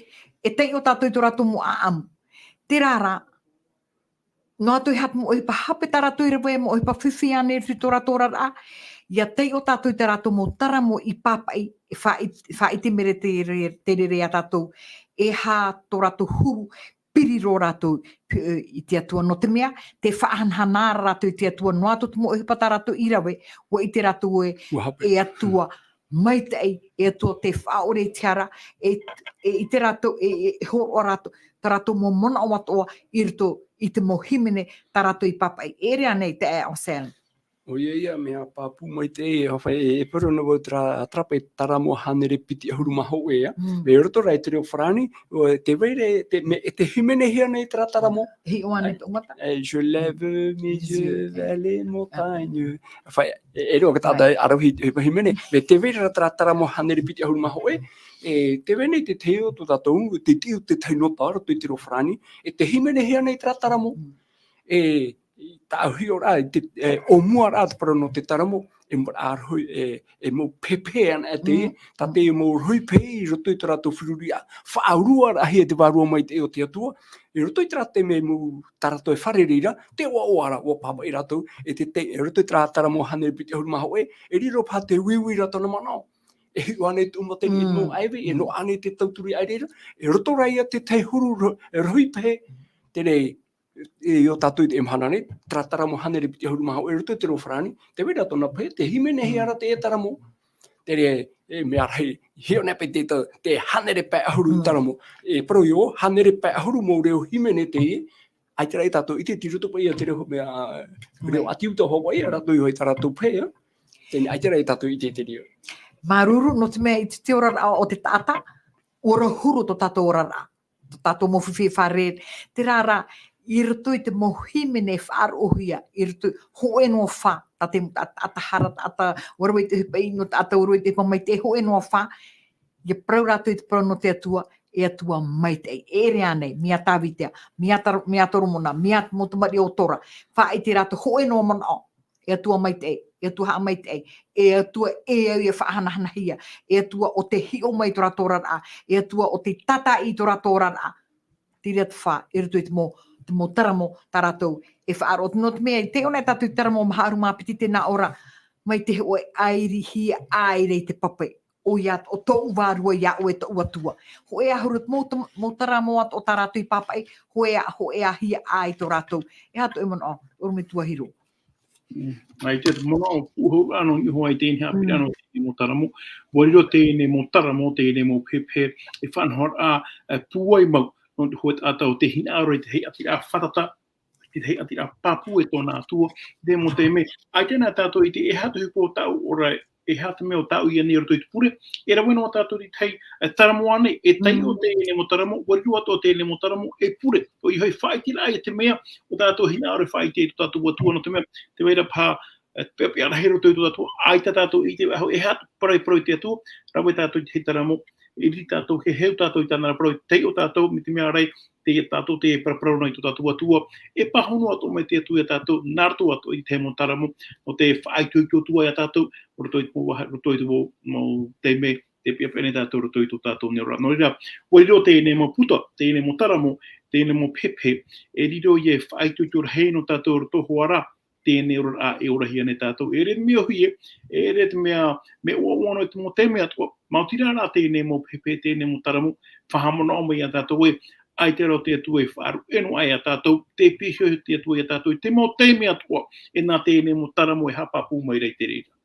e taiʻo tātou i tō rātou mau ʻāʻamu. Terā rā, noa atu e aha te mau ʻohipa hape tā rātou i rave, mau ʻohipa fifi ānei i roto i tō rātou oraraʻa, ʻia taiʻo tātou i tā rātou mau taramo i pāpaʻi, e faʻi-, faʻaʻite mai ra te re-, te reira iā tātou, e aha tō rātou huru, piri roa rātou, pi-, i te Atua, nō te mea, tē faʻahanahana ra rātou i te Atua, noa atu te mau ʻohipa tā rātou i rave, ʻua ʻite rātou ē, ʻUa hape. e Atua, maitaʻi, e Atua tē faʻaʻore i te hara, e, e ʻite rātou, e, e, e hōroʻa rātou, tā rātou mau manaʻo atoʻa i roto i te mau hīmene tā rātou i pāpaʻi. E ʻere ānei te ʻē Anselme? ʻOia ia, mea pāpū maitaʻi, e hāʻai, e, e parau noa vau terā, terā paʻi taramo hānere piti ʻahuru mā hōʻē, ʻia. Mm. Mai roto rā i te reo farāni, ʻo, tē vai ra, te, mea, e tē hīmenehia nei terā taramo? Hiʻo ānei tō ʻoe mata? Eh, je lève mes yeux vers les montagnes. Hāʻai, e, e roa ka taʻata, Right. ʻarohi, e, hīmene. Mea tē vai ra terā taramo hānere piti ʻahuru mā hōʻē, e, tē vai nei te tahi o tō tātou, te tiu, te tahi nota roto i te reo farāni, e tē hīmenehia nei terā taramo. Mm. E, i tāʻu hiʻoraʻa, i te, e, ʻōmuaraʻa te parau nō te taramo, e mau rohi, e, e mau pehepehe anaʻe te, Mm. tā te mau rohi pehe i roto i tō rātou feruriraʻa, faʻaruaraʻahia te vārua maitaʻi o te Atua, i roto i terā taime mau tā rātou e fārerei ra, te ʻoaʻoa ra, ʻua pāpaʻi rātou, e te, te, i roto i terā taramo hānere piti ʻahuru mā hōʻē, e riro paha te uiuiraʻa tōna manaʻo. E hiʻo ānei te ʻūmata i te Mm. mau ʻāivi, e Mm. noaʻa ānei te tauturu i reira, e roto rā ia te tahi huru ro-, rohi pehe, terā, e, i ō tātou i teie mahana nei, terā taramo hānere piti ʻahuru mā hōʻē i roto i te reo farāni, tē vai ra tōna pehe, tē hīmenehia ra te taramo. Terā, e, mea rahi, hiʻo anaʻe paʻi te, te hānere pae ʻahuru Mm. taramo. E parau ïa, hānere pae ʻahuru mau reo hīmene teie, ʻaita rā ia tātou i ʻite i roto paʻi i te reo, mea, reo Right. ʻāti uta o Hawaiʻi, rātou i ʻō i tā rātou pehe, ʻia. Teie nei, ʻaita rā ia tātou i ʻite i te reo. Māuruuru, nō te mea i te, te oraraʻa o te taʻata, ʻua rau huru tō tātou oraraʻa. Tō tātou mau fifi e fārerei, terā rā, i roto i te mau hīmene e faʻaroʻohia, i roto, hōʻē noa fā, tā te, tā, tā, taʻata hara, taʻata ʻua rave i te ʻohipa ʻino, taʻata ʻua rave i te ʻohipa maitaʻi, hōʻē noa fā, ia parau rātou i te parau nō te Atua, e Atua maitaʻi. E ʻere ānei, mea Tāvita, mea Tar-, mea Toromona, mea mau tamariʻi o Tora, faʻaʻite rātou hōʻē noa manaʻo, e Atua maitaʻi, e Atua haʻamaitaʻi, e Atua e au ia faʻahanahanahia, e Atua ʻo tē hiʻo mai i tō rātou oraraʻa, e Atua ʻo tē tātaʻi i tō rātou oraraʻa. Te reira te fā, i roto i te mau, te mau taramo tā rātou e faʻaroʻo. Nō te mea, i te ʻōna e tātou i taramo maha ʻahuru mā piti tēnā ora, mai te hōʻē ʻairihia ʻāira i te pape. ʻOia, ʻo tōʻu vārua iā ʻoe tōʻu Atua. Hōʻē ʻahuru te mau, mau taramo atoʻa tā rātou i pāpaʻi, hōʻē, hōʻēhia ʻā i tō rātou. E aha tō ʻoe manaʻo, ʻorometua Hiro? Mm. Ai te manaʻo puʻohu ʻana i niʻa i teie nei haʻapiʻiraʻa nō teie mau taramo. ʻUa riro teie nei mau taramo, teie nei mau pehepehe, e faʻanahoraʻa, e, pūai mau, nō te hōʻē taʻata ʻo tē hinaʻaro i te haʻapiʻiraʻa fātata, i te haʻapiʻiraʻa pāpū e tōna Atua, te mau taime, ʻaita na tātou i ʻite e aha te ʻohipa o tāʻu ora, e aha te mea ʻo tāʻu i ʻia nei i roto i te pure, e rave noa tātou i te tahi, e, taramo ānei, e taiʻo teie nei mau taramo, ʻua riro atoʻa teie nei mau taramo, e pure, ʻoia hoʻi faʻaʻiteraʻa i te mea, ʻo tātou hinaʻaro e faʻaʻite i tō tātou Atua nō te mea, tē vai ra paha, e, peʻapeʻa rahi roto i tō tātou, ʻaita tātou i ʻite, e aha te parau, parau i te Atua, rave tātou i te tahi taramo, e riro tātou, e heheu tātou i tāna parau, taiʻo tātou, mai te mea ārai, teie tātou te paraparau nei tō tātou Atua, e pāhono atoʻa mai te Atua iā tātou, nā roto atoʻa i te mau taramo, nō te faʻaitoito atu iā tātou, roto i te mau vaha, roto i te mau, mau taime, tē peʻapeʻa nei tātou roto i tō tātou nei oraraʻa. Nō reira, ʻua riro teie nei mau puta, teie nei mau taramo, teie nei mau pehepehe, e riro ïa e faʻaitoito rahi nō tātou roto hoʻi ra, teie nei oraraʻa e orahia nei tātou. E ʻere te mea ʻōhie, e ʻere te mea, mea ʻoaʻoa noa i te mau taime atoʻa, maoti rā rā teie nei mau pehepehe, teie nei mau taramo, faʻahaʻamanaʻo mai iā tātou ē, ʻaita rā te Atua e faʻaruʻe noa aʻe iā tātou, tē pīhaʻi te Atua iā tātou, i te mau taime atoʻa, e nā teie nei mau taramo e haʻapāpū mai ra i te reira.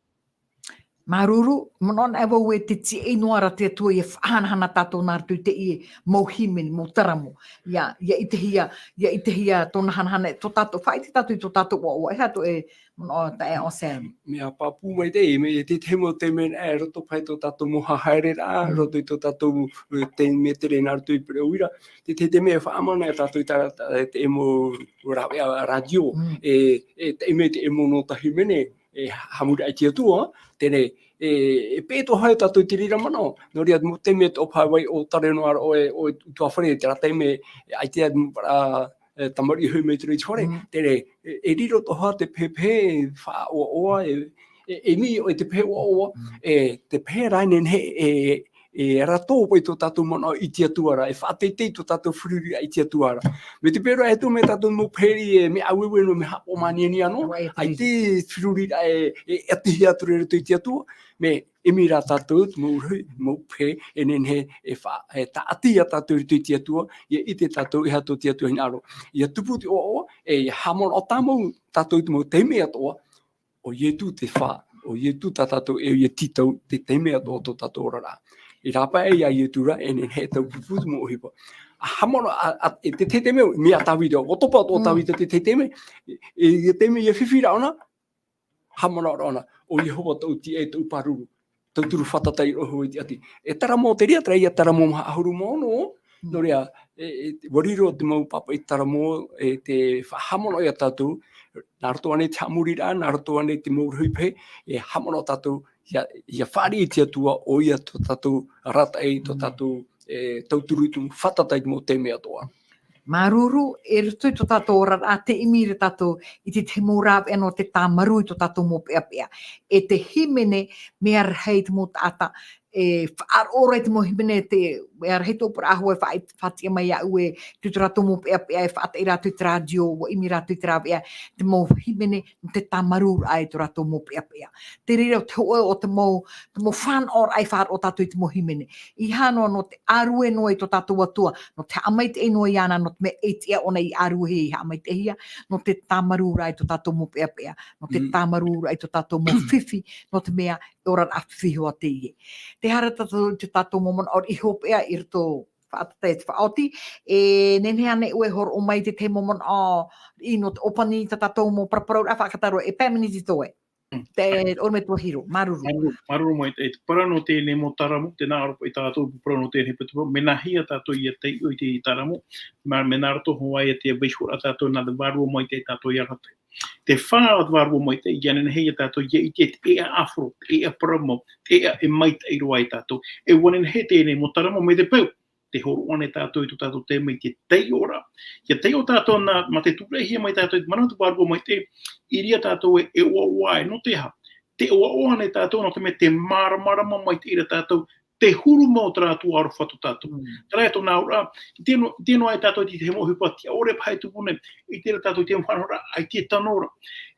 Māuruuru, manaʻo anaʻe vau ē tē tiaʻi noa ra te Atua ʻia faʻahanahana tātou nā roto i teie mau hīmene, mau taramo. ʻIa, ʻia ʻitehia, ʻia ʻitehia tōna hanahana, tō tātou, faʻaʻite tātou i tō tātou ʻoaʻoa, e aha tō ʻoe manaʻo taeaʻe Sam? Mea pāpū maitaʻi, mea, te tahi mau taime, e, roto paʻi tō tātou mau haereraʻa, roto i tō tātou, e, taime tere nā roto i te pure ʻō ira. Te, te, te mea e faʻaʻamu ana tātou i tā, tā, te mau rāveʻa rātio, e, e, te mea te mau nō te hīmene, e, haʻamori i te Atua, teie, e, e peʻe atoʻa hoʻi tātou i te reira manaʻo. Nō reira, mau taime atoʻa paʻi ʻua ʻore noa ra ʻoe, ʻoe i te ʻutuāfare, terā taime, e, ʻaita te mau, ā, e, tamariʻi hoʻi mai te reira i te fare. Teie, e, e riro atoʻa te pehepehe, faʻaʻoaʻoa, e, e, e ʻimi ʻoe i te pehe ʻoaʻoa, e, te pehe rā e nehenehe, e, e rātou paʻi tō tātou manaʻo i te Atua ra, e faʻateitei tō tātou feruriraʻa i te Atua ra. Mai te peu ra e tū mai tātou mau pehe, e mea ʻaueue noa, mea haʻapaʻo māniania noa, ʻaita te feruriraʻa e, e, e ʻatihia atu ra i roto i te Atua, mea ʻimi rā tātou, mau rohi, mau pehe, e nehenehe, e fa-, e tāʻati ia tātou i roto i te Atua, ʻia ʻite tātou e aha tō te Atua hinaʻaro. ʻIa tupu te ʻoaʻoa, e ʻia haʻamanaʻo tāmau tātou i te mau taime atoʻa, ʻo Ietu te fā, ʻo Ietu tā tātou ʻēʻa tītau, te taime atoʻa o tō tātou oraraʻa. I rāpae iā Ietu ra, e nehenehe e taupupu te mau ʻohipa. ʻA haʻamanaʻo, ā, ā, e te, te taime, mea Tāvita, ʻua topa atoʻa Tāvita te, te taime, e, e, te taime ʻia fifi ra ʻōna, haʻamanaʻo ra ʻōna, ʻo Iehova tōʻu tīaʻi, tōʻu pāruru. Tauturu fātata i roto i te ʻati. E taramo te reira, terā ïa taramo maha ʻahuru mā ono, nō reira, e, e, ʻua riro te mau pāpaʻi taramo, e, tē faʻahaʻamanaʻo iā tātou, nā roto ānei te haʻamoriraʻa, nā roto ānei te mau rohi pehe, e haʻamanaʻo tātou, ʻia, ʻia fāriʻi i te Atua, ʻoia tō tātou arataʻi, tō tātou, e, tauturu i te mau fātata i te mau taime atoʻa. Māuruuru, i roto i tō tātou oraraʻa, tē ʻimi ra tātou i te, te mau rāveʻa nō te tāmarū i tō tātou mau peʻapeʻa. E te hīmene, mea rahi te mau taʻata, e faʻaroʻo ra i te mau hīmene, te, mea rahi tō ʻoe parau e faʻa-, faʻatiʻa mai iāʻu ē, i tō rātou mau peʻapeʻa, e faʻataʻi rātou i te rātio, ʻua ʻimi rātou i te rāveʻa, te mau hīmene, nō te tāmarūraʻa i tō rātou mau peʻapeʻa. Te reira te hōʻē o te mau, te mau fānaʻoraʻa e faʻaroʻo tātou i te mau hīmene. ʻEiaha noa nō te ʻārue noa i tō tātou Atua, nō te haʻamaitaʻi noa iāna, nō te mea e tiʻa ʻōna i ʻāruehia, i haʻamaitaʻihia, nō te tāmarūraʻa i tō tātou mau peʻapeʻa, nō te tāmarūraʻa i tō tātou mau fifi, nō te mea e oraraʻa fifi hoʻi teie. Tē haere tātou i tō tātou mau manaʻo riʻi hopeʻa i roto faʻatata i te faʻaoti, e nehenehe ānei ʻoe e hōroʻa mai i te tahi mau manaʻo riʻi nō te ʻōpani i tā tātou mau paraparauraʻa faʻakataro, e pae miniti tō ʻoe. Te ʻorometua Hiro, māuruuru. Māuruuru, māuruuru maitaʻi. Te parau nō teie nei mau taramo, tē nā ʻō ra paʻi tātou parau nō teie nei mau taramo, mea nāhea tātou ʻia taiʻo i te taramo, mea, mea nā roto hoʻi ia te vaiiho ra tātou nā te vārua maitaʻi tātou ʻia rātou. Te fā vārua maitaʻi, ʻia nehenehe ia tātou ʻia ʻite te ʻēʻa ʻāfaro, te ʻēʻa parau mau, te ʻēʻa e maitaʻi roa ia tātou. E ʻua nehenehe teie nei mau taramo mai te peu, tē hōroʻa nei tātou i tō tātou taime i te taiʻo ra. ʻIa taiʻo tātou nā, mā te tūraʻihia mai tātou i te manaʻo te vārua maitaʻi, i reira tātou e, e ʻoaʻoa ai, nō te aha? Tē ʻoaʻoa nei tātou nō te mea tē māramarama maitaʻi ra tātou, te huru mau o terā Atua aroha tō tātou. Mm. Terā ia tōna auraʻa, i te no-, i te noa ai tātou i te mau ʻohipa, tiʻa ʻore paha e tupu nei, i terā tātou i te mau faʻanahoraʻa, ʻaita e tano ra.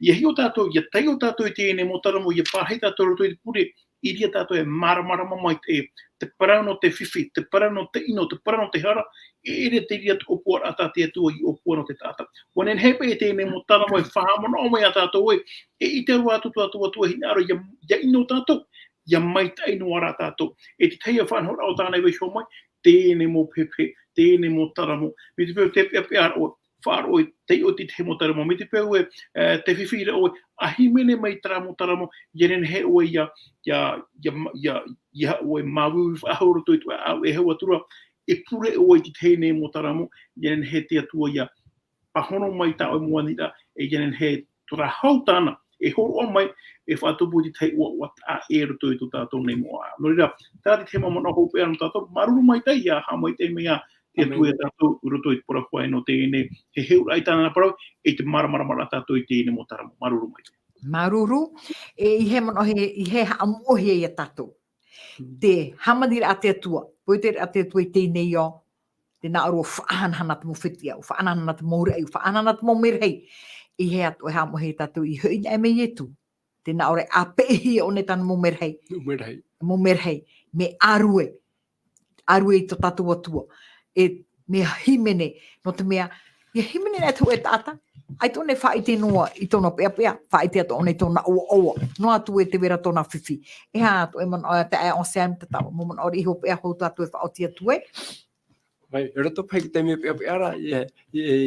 ʻIa hiʻo tātou, ʻia taiʻo tātou i teie nei mau taramo, ʻia pārahi tātou i roto i te pure, i reira tātou e māramarama maitaʻi, te parau nō te fifi, te parau nō te ʻino, te parau nō te hara, e ʻere te reira te ʻōpuaraʻa tā te Atua i ʻōpua nō te taʻata. ʻUa nehenehe paʻi teie nei mau taramo e faʻahaʻamanaʻo mai ia tātou ē, e ʻite roa atu tō tātou Atua e hinaʻaro ʻia, ʻia ʻino tātou, ʻia maitaʻi noa rā tātou. E te tahi faʻanahoraʻa o tāna e vaiiho mai, teie nei mau pehepehe, teie nei mau taramo, mai te peu tē peʻapeʻa ra ʻoe, faʻaroʻo i te, i te mau taramo, mai te peu ē, e, tē fifi ra ʻoe, ʻa hīmene mai terā mau taramo, ʻia nehenehe ʻoe ʻia, ʻia, ʻia, ʻia, ʻia, ʻoe māuiui faʻahou i roto i te ʻāʻau, e hau atu ra, e pure ʻoe i te tahi nei mau taramo, ʻia nehenehe te Atua ʻia pāhono mai tā ʻoe mau aniraʻa, e ʻia nehenehe terā hau tāna, e hōroʻa mai, e faʻatupu i te tahi ʻoaʻoa taʻa ʻē i roto i tō tātou nei moʻa. Nō reira, terā te mau manaʻo hopeʻa nō tātou, māuruuru maitaʻi ʻia haʻamaitaʻi mai ā te Atua ia tātou, i roto i te parau hoʻi nō teie nei, e heheuraʻa i tāna parau, e te māramarama ra tātou i teie nei mau taramo, māuruuru maitaʻi. Māuruuru, e, ʻeiaha manaʻo e, ʻeiaha haʻamoʻehia ia tātou. Mm. Te hāmaniraʻa a te Atua, poipoi te Atua i teie nei ao, tē nā ʻō ra ʻua faʻahanahana te mau fetiʻa, ʻua faʻahanahana te mau raʻi, ʻua faʻahanahana te mau merahi. ʻEiaha atoʻa e haʻamoʻehia tātou i hoʻi anaʻe mai Ietu. Tē nā ʻō ra ʻa peʻehia ʻōna i tāna mau merahi. Mau merahi. Mau merahi. Mea ʻārue. ʻĀrue i tō tātou Atua. E mea hīmene, nō te mea, ʻia hīmene anaʻe te hōʻē taʻata, ʻaita ʻōna e faʻaʻite noa i tōna peʻapeʻa, faʻaʻite atoʻa ʻōna i tōna ʻoaʻoa, noa atu e tē vai ra tōna fifi. E aha atoʻa e manaʻo, taeaʻe Anselme, te tahi mau manaʻo riʻi hopeʻa hou tātou e faʻaoti atu ai. Mai, i roto paʻi i te taime peʻapeʻa ra, ʻia, ʻia,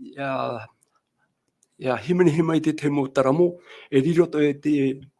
ʻia, ʻia hīmenehia mai te, te mau taramo, e riro atoʻa te,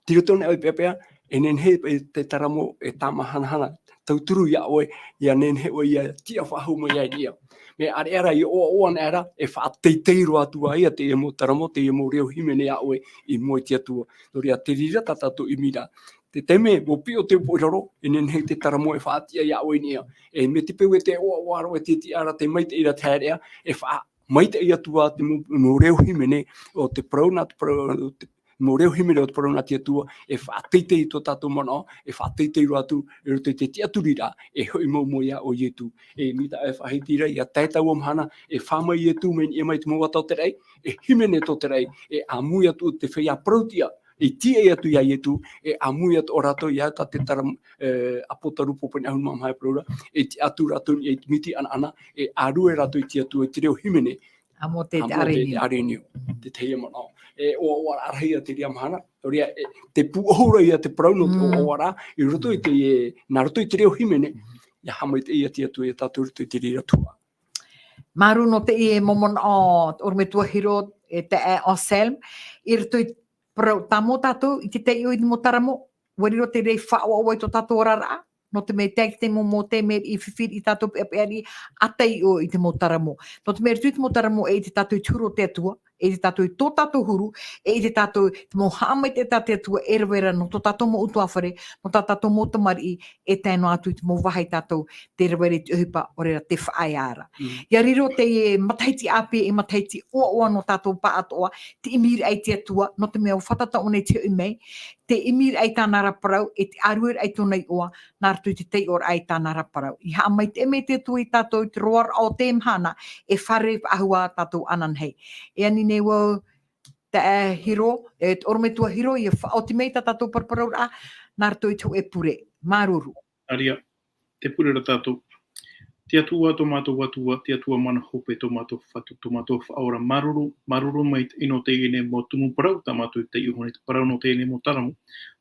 te riro atoʻa anaʻe ʻoe i te peʻapeʻa, e nehenehe paʻi te taramo e tāmāhanahana, tauturu ia ʻoe, ʻia nehenehe ʻoe ʻia tiʻa faʻahou mai ai i niʻa. Mea ʻāreʻa rā, ʻia ʻoaʻoa anaʻe ra, e faʻateitei roa atu ā ia teie mau taramo, teie mau reo hīmene ia ʻoe i mua i te Atua. Nō reira, te reira tā tātou ʻimiraʻa. Te taime, ʻua piʻo te upoʻo i raro, e nehenehe te taramo e faʻatiʻa ia ʻoe i niʻa. E mai te peu ē tē ʻoaʻoa ra ʻoe, tē tiʻa ra, tē maitaʻi ra te haereʻa, e faʻa-, maitaʻi atu ā te mau, mau reo hīmene o te parau nā, te parau, te mau reo hīmene o te parau nā te Atua, e faʻateitei i tō tātou manaʻo, e faʻateitei roa atu i roto i te tiʻaturiraʻa, e hoʻi mau mai ia ʻo Ietu. E mai tā ʻoe e faʻahiti ra, ʻia tae taua mahana, e fā mai Ietu mai niʻa mai te mau ata o te raʻi, e hīmene tō te raʻi, e ʻāmui atu te feiā parauʻtiʻa, e tīaʻi atu ia Ietu, e ʻāmui atoʻa rātou ia tā te tara, e, ʻApotarupo pene ʻahuru mā maha e parau ra, e tiʻa atu rātou i niʻa i te miti ʻanaʻana, e ʻārue rātou i te Atua i te reo hīmene. ʻĀmote, ʻĀmote te ʻĀrenio. Te ʻĀrenio. Te tahi manaʻo. E ʻoaʻoa rahi ia te reira mahana, nō reira, e, te pūʻohu ra ia te parau nō te Mm. ʻoaʻoa ra, i roto i te, e, nā roto i te reo hīmene, Mm. ʻia haʻamaitaʻi ia te Atua ia tātou i roto i te reira tuhaʻa. Māuruuru nō teie mau manaʻo, ʻorometua Hiro, e taeaʻe Anselme, i roto i te parau, tāmau tātou i te taiʻo i te mau taramo, ʻua riro te reira faʻaʻoaʻoa i tō tātou oraraʻa, nō te mea tae te mau, mau taime i fifi riʻi tātou peʻapeʻa riʻi, ʻa taiʻo i te mau taramo. Nō te mea i roto i te mau taramo e ʻite tātou i te huru o te Atua, e ʻite tātou i tō tātou huru, e ʻite tātou i te mau haʻamaitaʻi tā te Atua e rave ra nō tō tātou mau ʻutuāfare, nō tā tātou mau tamariʻi, e tae noa atu i te mau vāhi tātou tē rave ra i te ʻohipa, ʻo reira te faʻaea ra. Mm. ʻIa riro teie matahiti ʻāpī, e matahiti ʻoaʻoa nō tātou pāʻatoʻa, te ʻimiraʻa i te Atua, nō te mea ʻua fātata ʻōna i te hoʻi mai, te ʻimiraʻa i tāna ra parau, e te ʻārueraʻa i tōna iʻoa, nā roto i te taiʻoraʻa i tāna ra parau. ʻIa haʻamaitaʻi mai te Atua ia tātou i te roaraʻa o te mahana, e fārerei faʻahou ā tātou ananahi. E ani nei vau, taeaʻe Hiro, e te ʻorometua Hiro, ʻia faʻaoti mai tā tātou paraparauraʻa, nā roto i te hōʻē pure. Māuruuru. ʻĀreʻa, tē pure ra tātou. Te Atua, tō mātou Atua, te Atua mana hope, tō mātou Fatu, tō mātou Faʻaora, māuruuru, māuruuru maitaʻi nō teie nei mau tumu parau, tā mātou i taiʻo nei te parau nō teie nei mau taramo.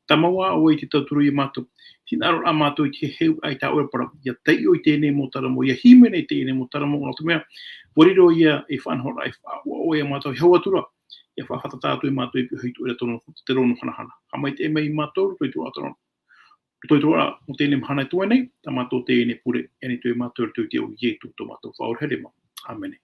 Tāmau ā ʻoe i te tauturu ia mātou. Hinaʻaro ā mātou i te heheuraʻa i tā ʻoe parau. ʻIa taiʻo i teie nei mau taramo, ʻia hīmene i teie nei mau taramo, nō te mea, ʻua riro ia ei faʻanahoraʻa e faʻaʻoaʻoa ia mātou, e hau atu ra, ʻIa faʻafātata atu e mātou i te piʻo hitu ʻere tō te rōno hanahana. Haʻamaitaʻi mai ia mātou, roto i te roaʻa tō rōno. Roto i te roaʻa o teie mahana e toe nei, tā mātou teie pure, e ani atu e mātou roto i te iʻoa o Ietu, tō mātou faʻaora here mau. ʻĀmene.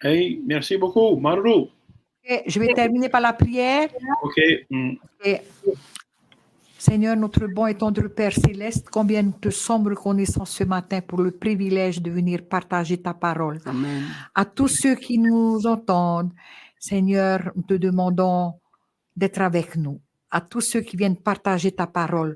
Hey, merci beaucoup, māuruuru. Ok, je vais terminer par la prière. Ok, mm. Ok. Seigneur, notre bon et tendre Père céleste, combien nous te sommes reconnaissants ce matin pour le privilège de venir partager ta parole. Amen. À tous ceux qui nous entendent, Seigneur, nous te demandons d'être avec nous. À tous ceux qui viennent partager ta parole,